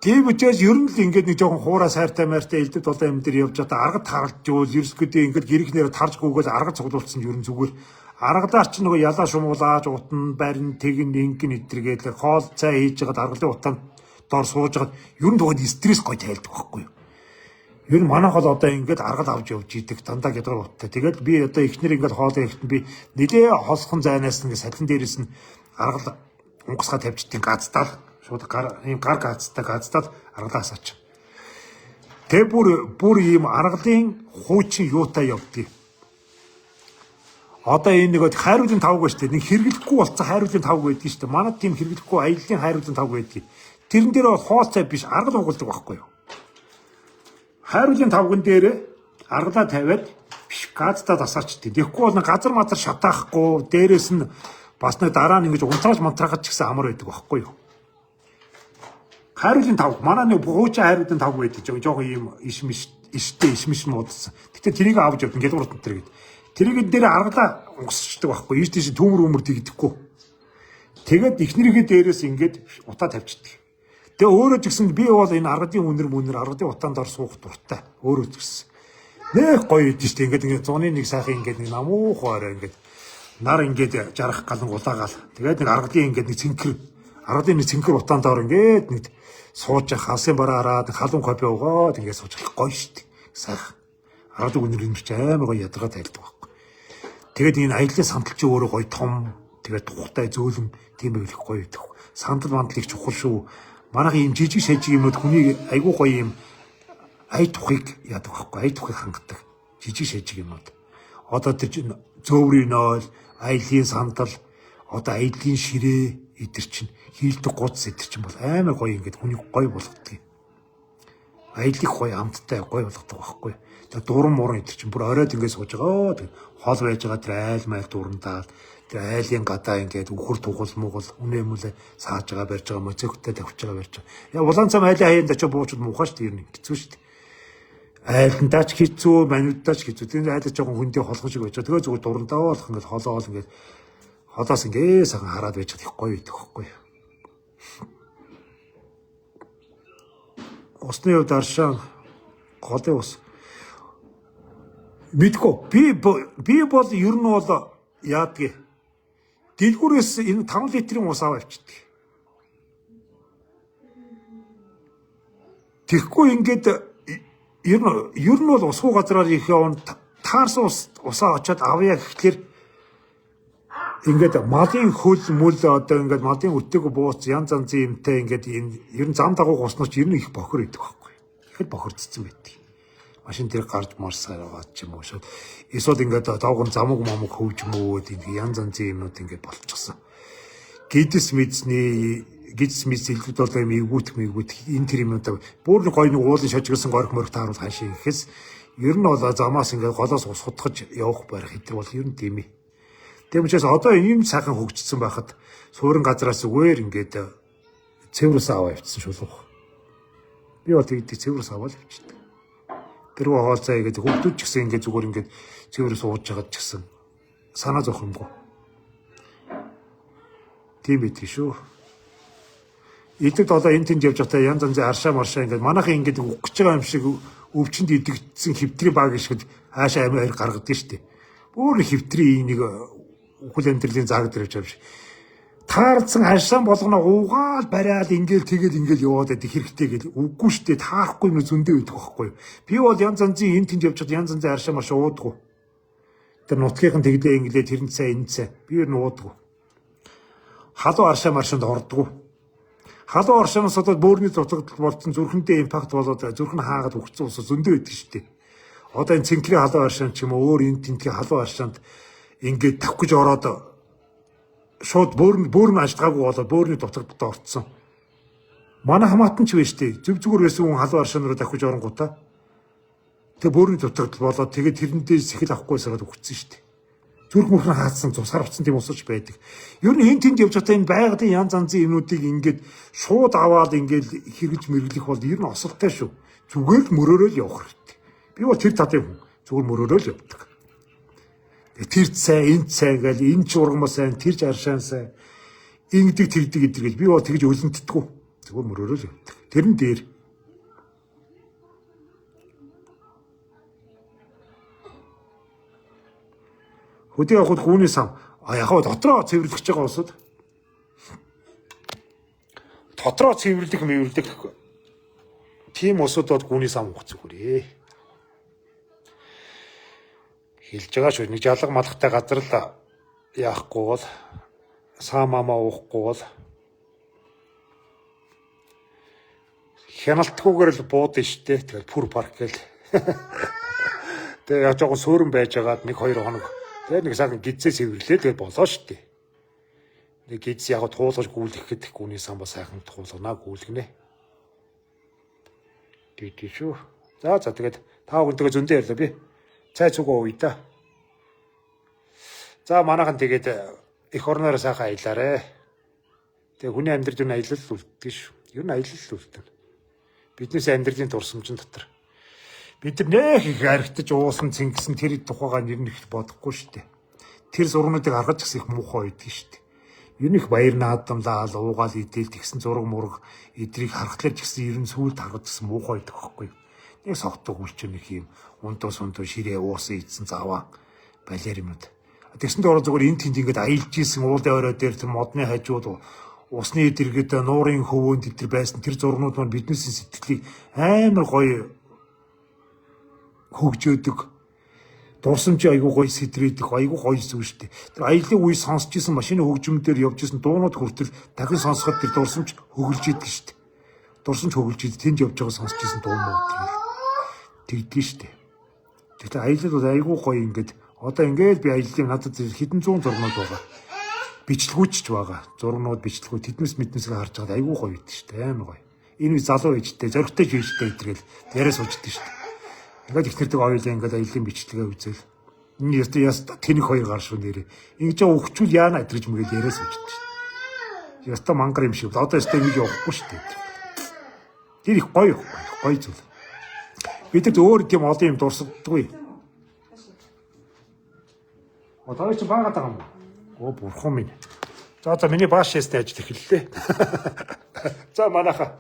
Тийм учраас ер нь л ингээд нэг жоохон хуурай сайртай майртай элдв дулаан юм дээр явж байгаа аргад таралж ивэл ерөөсгөө ингээд гэрхнээр тарж гүгэл аргад цуглуулсан ер нь зүгээр. Аргалаар чи нөгөө ялаа шумуулааж утан барин тэгэн ингэн идэргээл хоол цай хийж байгаад аргалын утаанд доор сууж байгаад ер нь тухайд стресс гой тайлдаг байхгүй юу. Ер нь манайх бол одоо ингээд аргал авч явж идэг дандаа гялгар уттай. Тэгээд би одоо эхнэр ингээд хоолоо ихтэн би нилээ холсхон зайнаас ингээд салхин дээрээс нь аргал унгасгаа тавьчихдیں۔ Газтаал шууд гар ийм гар газтай газтаал аргалаа асаач. Тэг бүр ийм аргалын хуучин юутай явдгийг. Одоо энэ нэг хайруулын тавг ба штэ нэг хэрэглэхгүй болцсон хайруулын тавг байдаг штэ. Манад тийм хэрэглэхгүй аяллаа хайруулын тавг байдаг. Тэрэн дээр бол хоол цай биш аргал угалдаг байхгүй юу? Хайруулын тавган дээр аргалаа тавиад биш газтаа тасаачдаг. Тэгэхгүй бол газар мазар шатаахгүй дээрээс нь бас нэг дараа нь ингэж унтрааж мунтраагаад ч гэсэн амар байдаг байхгүй юу? Хайруулын тавг манай нэг хуучин хайруулын тавг байдаг. Жохон ийм ишмиш иштэй ишмиш муудсан. Гэтэ тэрийг авч явдаг гялгар утан тэр гээд. Тэрийг дээр аргалаа унгасчдаг байхгүй. Ийш тийш төмөр өмөр тэгдэхгүй. Тэгээд эхнэрийнхээ дээрээс ингээд утаа тавьчихдаг. Тэгээ өөрөө ч гэсэн би бол энэ аргадын үнэр мүнэр аргадын утаанд ор суух дуртай. Өөрөө ч гэсэн. Нэх гоё идэв штэ ингээд ингээд зуны нэг сайхан ингээд нэг намуух орой ингээд нар ингээд жарах галан улаагаал. Тэгээд нэг аргадын ингээд нэг цэнхэр аргадын нэг цэнхэр утаанд ор ингээд нэг сууж халсын бараа хараад халуун кофе уугаад ингээд сууж гоё штэ. Сайхан. Аргадын үнэр үнэр чи амар гоё ядаргаа тайлдаг байхгүй. Тэгээд энэ аяллаа сандал чи өөрөө гоё том тэгээд тухтай зөөлөн тийм байвал их гоё идэх. Сандал мандал их чухал шүү. Манайх ийм жижиг шажиг юмуд хүний айгүй гоё юм ая тухыг яадаг байхгүй. Ая тухыг хангадаг. Жижиг шажиг юмуд. Одоо тэр зөөврийн нойл, аялын сандал, одоо аялын ширээ эдэр чинь хийлдэг гуц эдэр чинь бол амар гоё ингээд хүнийг гоё болгодог. Аялыг гоё амттай гоё болгодог байхгүй. Тэгээ дуран муран эдэр чинь бүр оройд ингээд сууж байгаа. Тэг хол байж байгаа тэр айл майл дурандаа тэр айлын гадаа ингээд үхэр тугал мугал үнэ мүлээ сааж байгаа барьж байгаа моцоктой тавьж байгаа барьж байгаа. Яа улаан цам айлын хаяанд очиж буучуд муухай шүү дээ ер нь хэцүү шүү дээ. Айландаа ч хэцүү, мануудаа ч хэцүү. Тэр айлаа жоохон хүндээ холхон шиг байж байгаа. Тэгээ зүгээр дурандаа болох ингээд холоол ингээд холоос ингээд сайхан хараад байж их гоё идэх байхгүй. Усны хувьд аршаан голын ус мэдгүй. Би бол ер нь бол яадгийг дэлгүүрээс энэ 5 литрийн ус аваа авчихдээ. Тэгэхгүй ингээд ер нь бол усгүй газраар их явна таарсан ус усаа очиод авъя гэхлээр ингээд малын хөл мүл одоо ингээд малын өтөг бууц янз янзын юмтай ингээд энэ ер нь зам дагуу гуснууч ер нь их бохор идэх байхгүй. Их л бохирдсон байдаг. Машин дээр гарч марсаар байгаа ч юм уу шууд эсвэл ингээд доогон замаг мамаг хөвж мөвөөд ингээд янз янзын юмнууд ингээд болчихсон. Гидс мэдсний гидс мэдс илүүд болоо юм эвгүүтх мэгүүтх энэ тэр юмнуудаа бүр нэг гоё нэг уулын шожигсан горих морих тааруул хашийн гэхээс ер нь бол замаас ингээд голоос ус хутгаж явах барих хэдэр бол ер нь тийм ээ. Тийм учраас одоо ийм сайхан хөгжсөн байхад суурин газраас зүгээр ингээд цэвэр ус аваа явчихсан шулуух. Би бол тэгдэг цэвэр ус аваад явчихдаг. Тэр хоолцоо игээд хүүхдүүд ч гэсэн ингээд зүгээр ингээд цэвэр ус ууж байгаад ч гэсэн санаа зовх юмгүй. Тийм байдаг шүү. Идэг долоо энэ тэнд явж байхдаа янз янзын аршаа маршаа ингээд манайхан ингээд үхэх гэж байгаа юм шиг өвчнөд идэгдсэн хэвтрийн баг шиг хаашаа амир хоёр гаргадаг шүү дээ. Бүр хэвтрийн нэг үхэл амьдралын зааг дээр явж байгаа юм шиг. Таарсан аршаан болгоно уугаал бариал ингээл тэгэл ингээл яваад байдаг хэрэгтэй гэл үггүй шүү дээ. Таарахгүй юм зөндөө байдаг байхгүй юу. Би бол янз янзын энэ тэнд явж байхад янз янзын аршаа маршаа уудаггүй. Тэр нутгийнхан тэглээ инглээ тэр нь цай энэ цай. Би ер нь уудаггүй. Халуун аршаа маршаанд ордоггүй. Халуун аршаанаас одоо бөөрийн дутагдал болцсон зүрхэндээ импакт болоод зүрх нь хаагаад үхсэн ус зөндөө байдаг шүү дээ. Одоо энэ цэнхрийн халуун аршаан ч юм уу өөр энэ тентгийн халуун аршаанд ингээд тавих гэж ороод шууд бөөр нь ажиллагаагүй болоод бөөрийн дутагдалд орцсон. Манай хамаатан ч байж тээ. Зүг зүгээр байсан хүн халуун аршаан руу давхиж оронгуудаа. Тэгээ бөөрийн дутагдал болоод тэгээд тэрэндээ сэхэл авахгүй сараад үхсэн шүү дээ. Зүрх мөрхөн хаацсан цусаар авцсан тийм усч байдаг. Ер нь энэ тэнд явж байхдаа энэ байгалийн янз янзын юмнуудыг ингээд шууд аваад ингээд хэрэгж мэргэлэх бол ер нь осолтой шүү. Зүгээр л мөрөөрөө л явах хэрэгтэй. Би бол тэр талын хүн. Зүгээр мөрөөрөө л явдаг. Тэр цай, энэ цай гэл энэ ч ургамал сайн, тэр ч аршаан сайн. Ингэдэг тэгдэг эдэр гэж би бол тэгж өлөнтдөггүй. Зүгээр мөрөөрөө л явдаг. Тэрэн дээр хөдөө явахад гүүний сам. А яг хаа дотроо цэвэрлэж байгаа улсууд дотроо цэвэрлэх мэвэрлэх тийм улсууд бол гүүний сам уух зүгээр ээ. Хэлж байгаа шүү. Нэг жалга малгатай газар л яахгүй бол саа мамаа уухгүй бол хяналтгүйгээр л буудсан шүү дээ. Тэгээд пүр парк гэл. Тэгээд яг жоохон сөөрөн байж байгаад 1-2 хоног тэгээд нэг сайхан гидсээ цэвэрлээ тэгээд болоо шүү дээ. Нэг гидс яг туулгаж гүйлгэх гэдэг гүний сан ба сайхан туулгана гүйлгэнэ. Тэгдэг шүү. За тэгээд та бүхэнтэйгээ зөндөө ярьлаа би. Цай цугаа ууя да. За манайхан тэгээд эх орноороо сайхан аялаарэ. Тэгээ хүний амьдрал юу аялал л үлддэг шүү. Ер нь аялал л үлдэнэ. Биднээс амьдралын дурсамжин дотор бид нар нэх их архитаж уусан цэнгсэн тэр тухайгаа нэр нь их бодохгүй шүү дээ. Тэр зургнуудыг харгаж гисэн их муухай байдаг шүү дээ. Ер нь их баяр наадамлаал уугаал идэл тэгсэн зураг мураг эдрийг харахлаар ч гэсэн ер нь сүүлд харгаж гисэн муухай байдаг байхгүй юу. Нэг согтуу хүлчин нэг юм ундуу сундуу ширээ уусан идсэн заваа балиар юмуд. Тэгсэн дөрөв зүгээр энэ тэнд ингээд аялж исэн уулын орой дээр тэр модны хажууд усны дэргэд нуурын хөвөөнд тэр байсан тэр зургнууд маань биднээс сэтгэлийг амар гоё хөгжөөдөг. Дурсамж айгуу гоё сэтрээдэг, айгуу гоё зүйл шүү дээ. Тэр аялын үе сонсч исэн машины хөгжим дээр явж исэн дуунууд хүртэл дахин сонсоход тэр дурсамж хөгөлж идэг шүү дээ. Дурсамж хөгөлж идэг, тэнд явж байгаа сонсч исэн дуу муу тэгдэг шүү дээ. Тэгэхээр аялал бол айгуу гоё ингээд одоо ингээд би аяллаа надад хэдэн зуун зургнууд байгаа. Бичлэгүүд ч байгаа. Зургнууд, бичлэгүүд тэднээс мэднээсээ харж байгаад айгүй гоё байдаг шүү дээ. Амар гоё. Энэ үе залуу ээжтэй, зоригтой ч ээжтэй гэдэргээл яриа сууждаг шүү дээ. Ингээд их нэрдэг оюулаа ингээд аялын бичлэгээ үзэл. Энэ яста яста тэнэг хоёр гар шүү нэрээ. Ингэж өгчүүл яана эдгэж мэгэл яриа сууждаг шүү дээ. Яста мангар юм шиг. Одоо яста ингэж явахгүй шүү дээ. Тэр их гоё их гоё зүйл. Бид нар өөр тийм олон юм дурсдаггүй. Одоо чи баагаад байгаа юм уу? Оо, бурхан минь. За за, миний бааш шээсний ажил эхэллээ. За, манайха.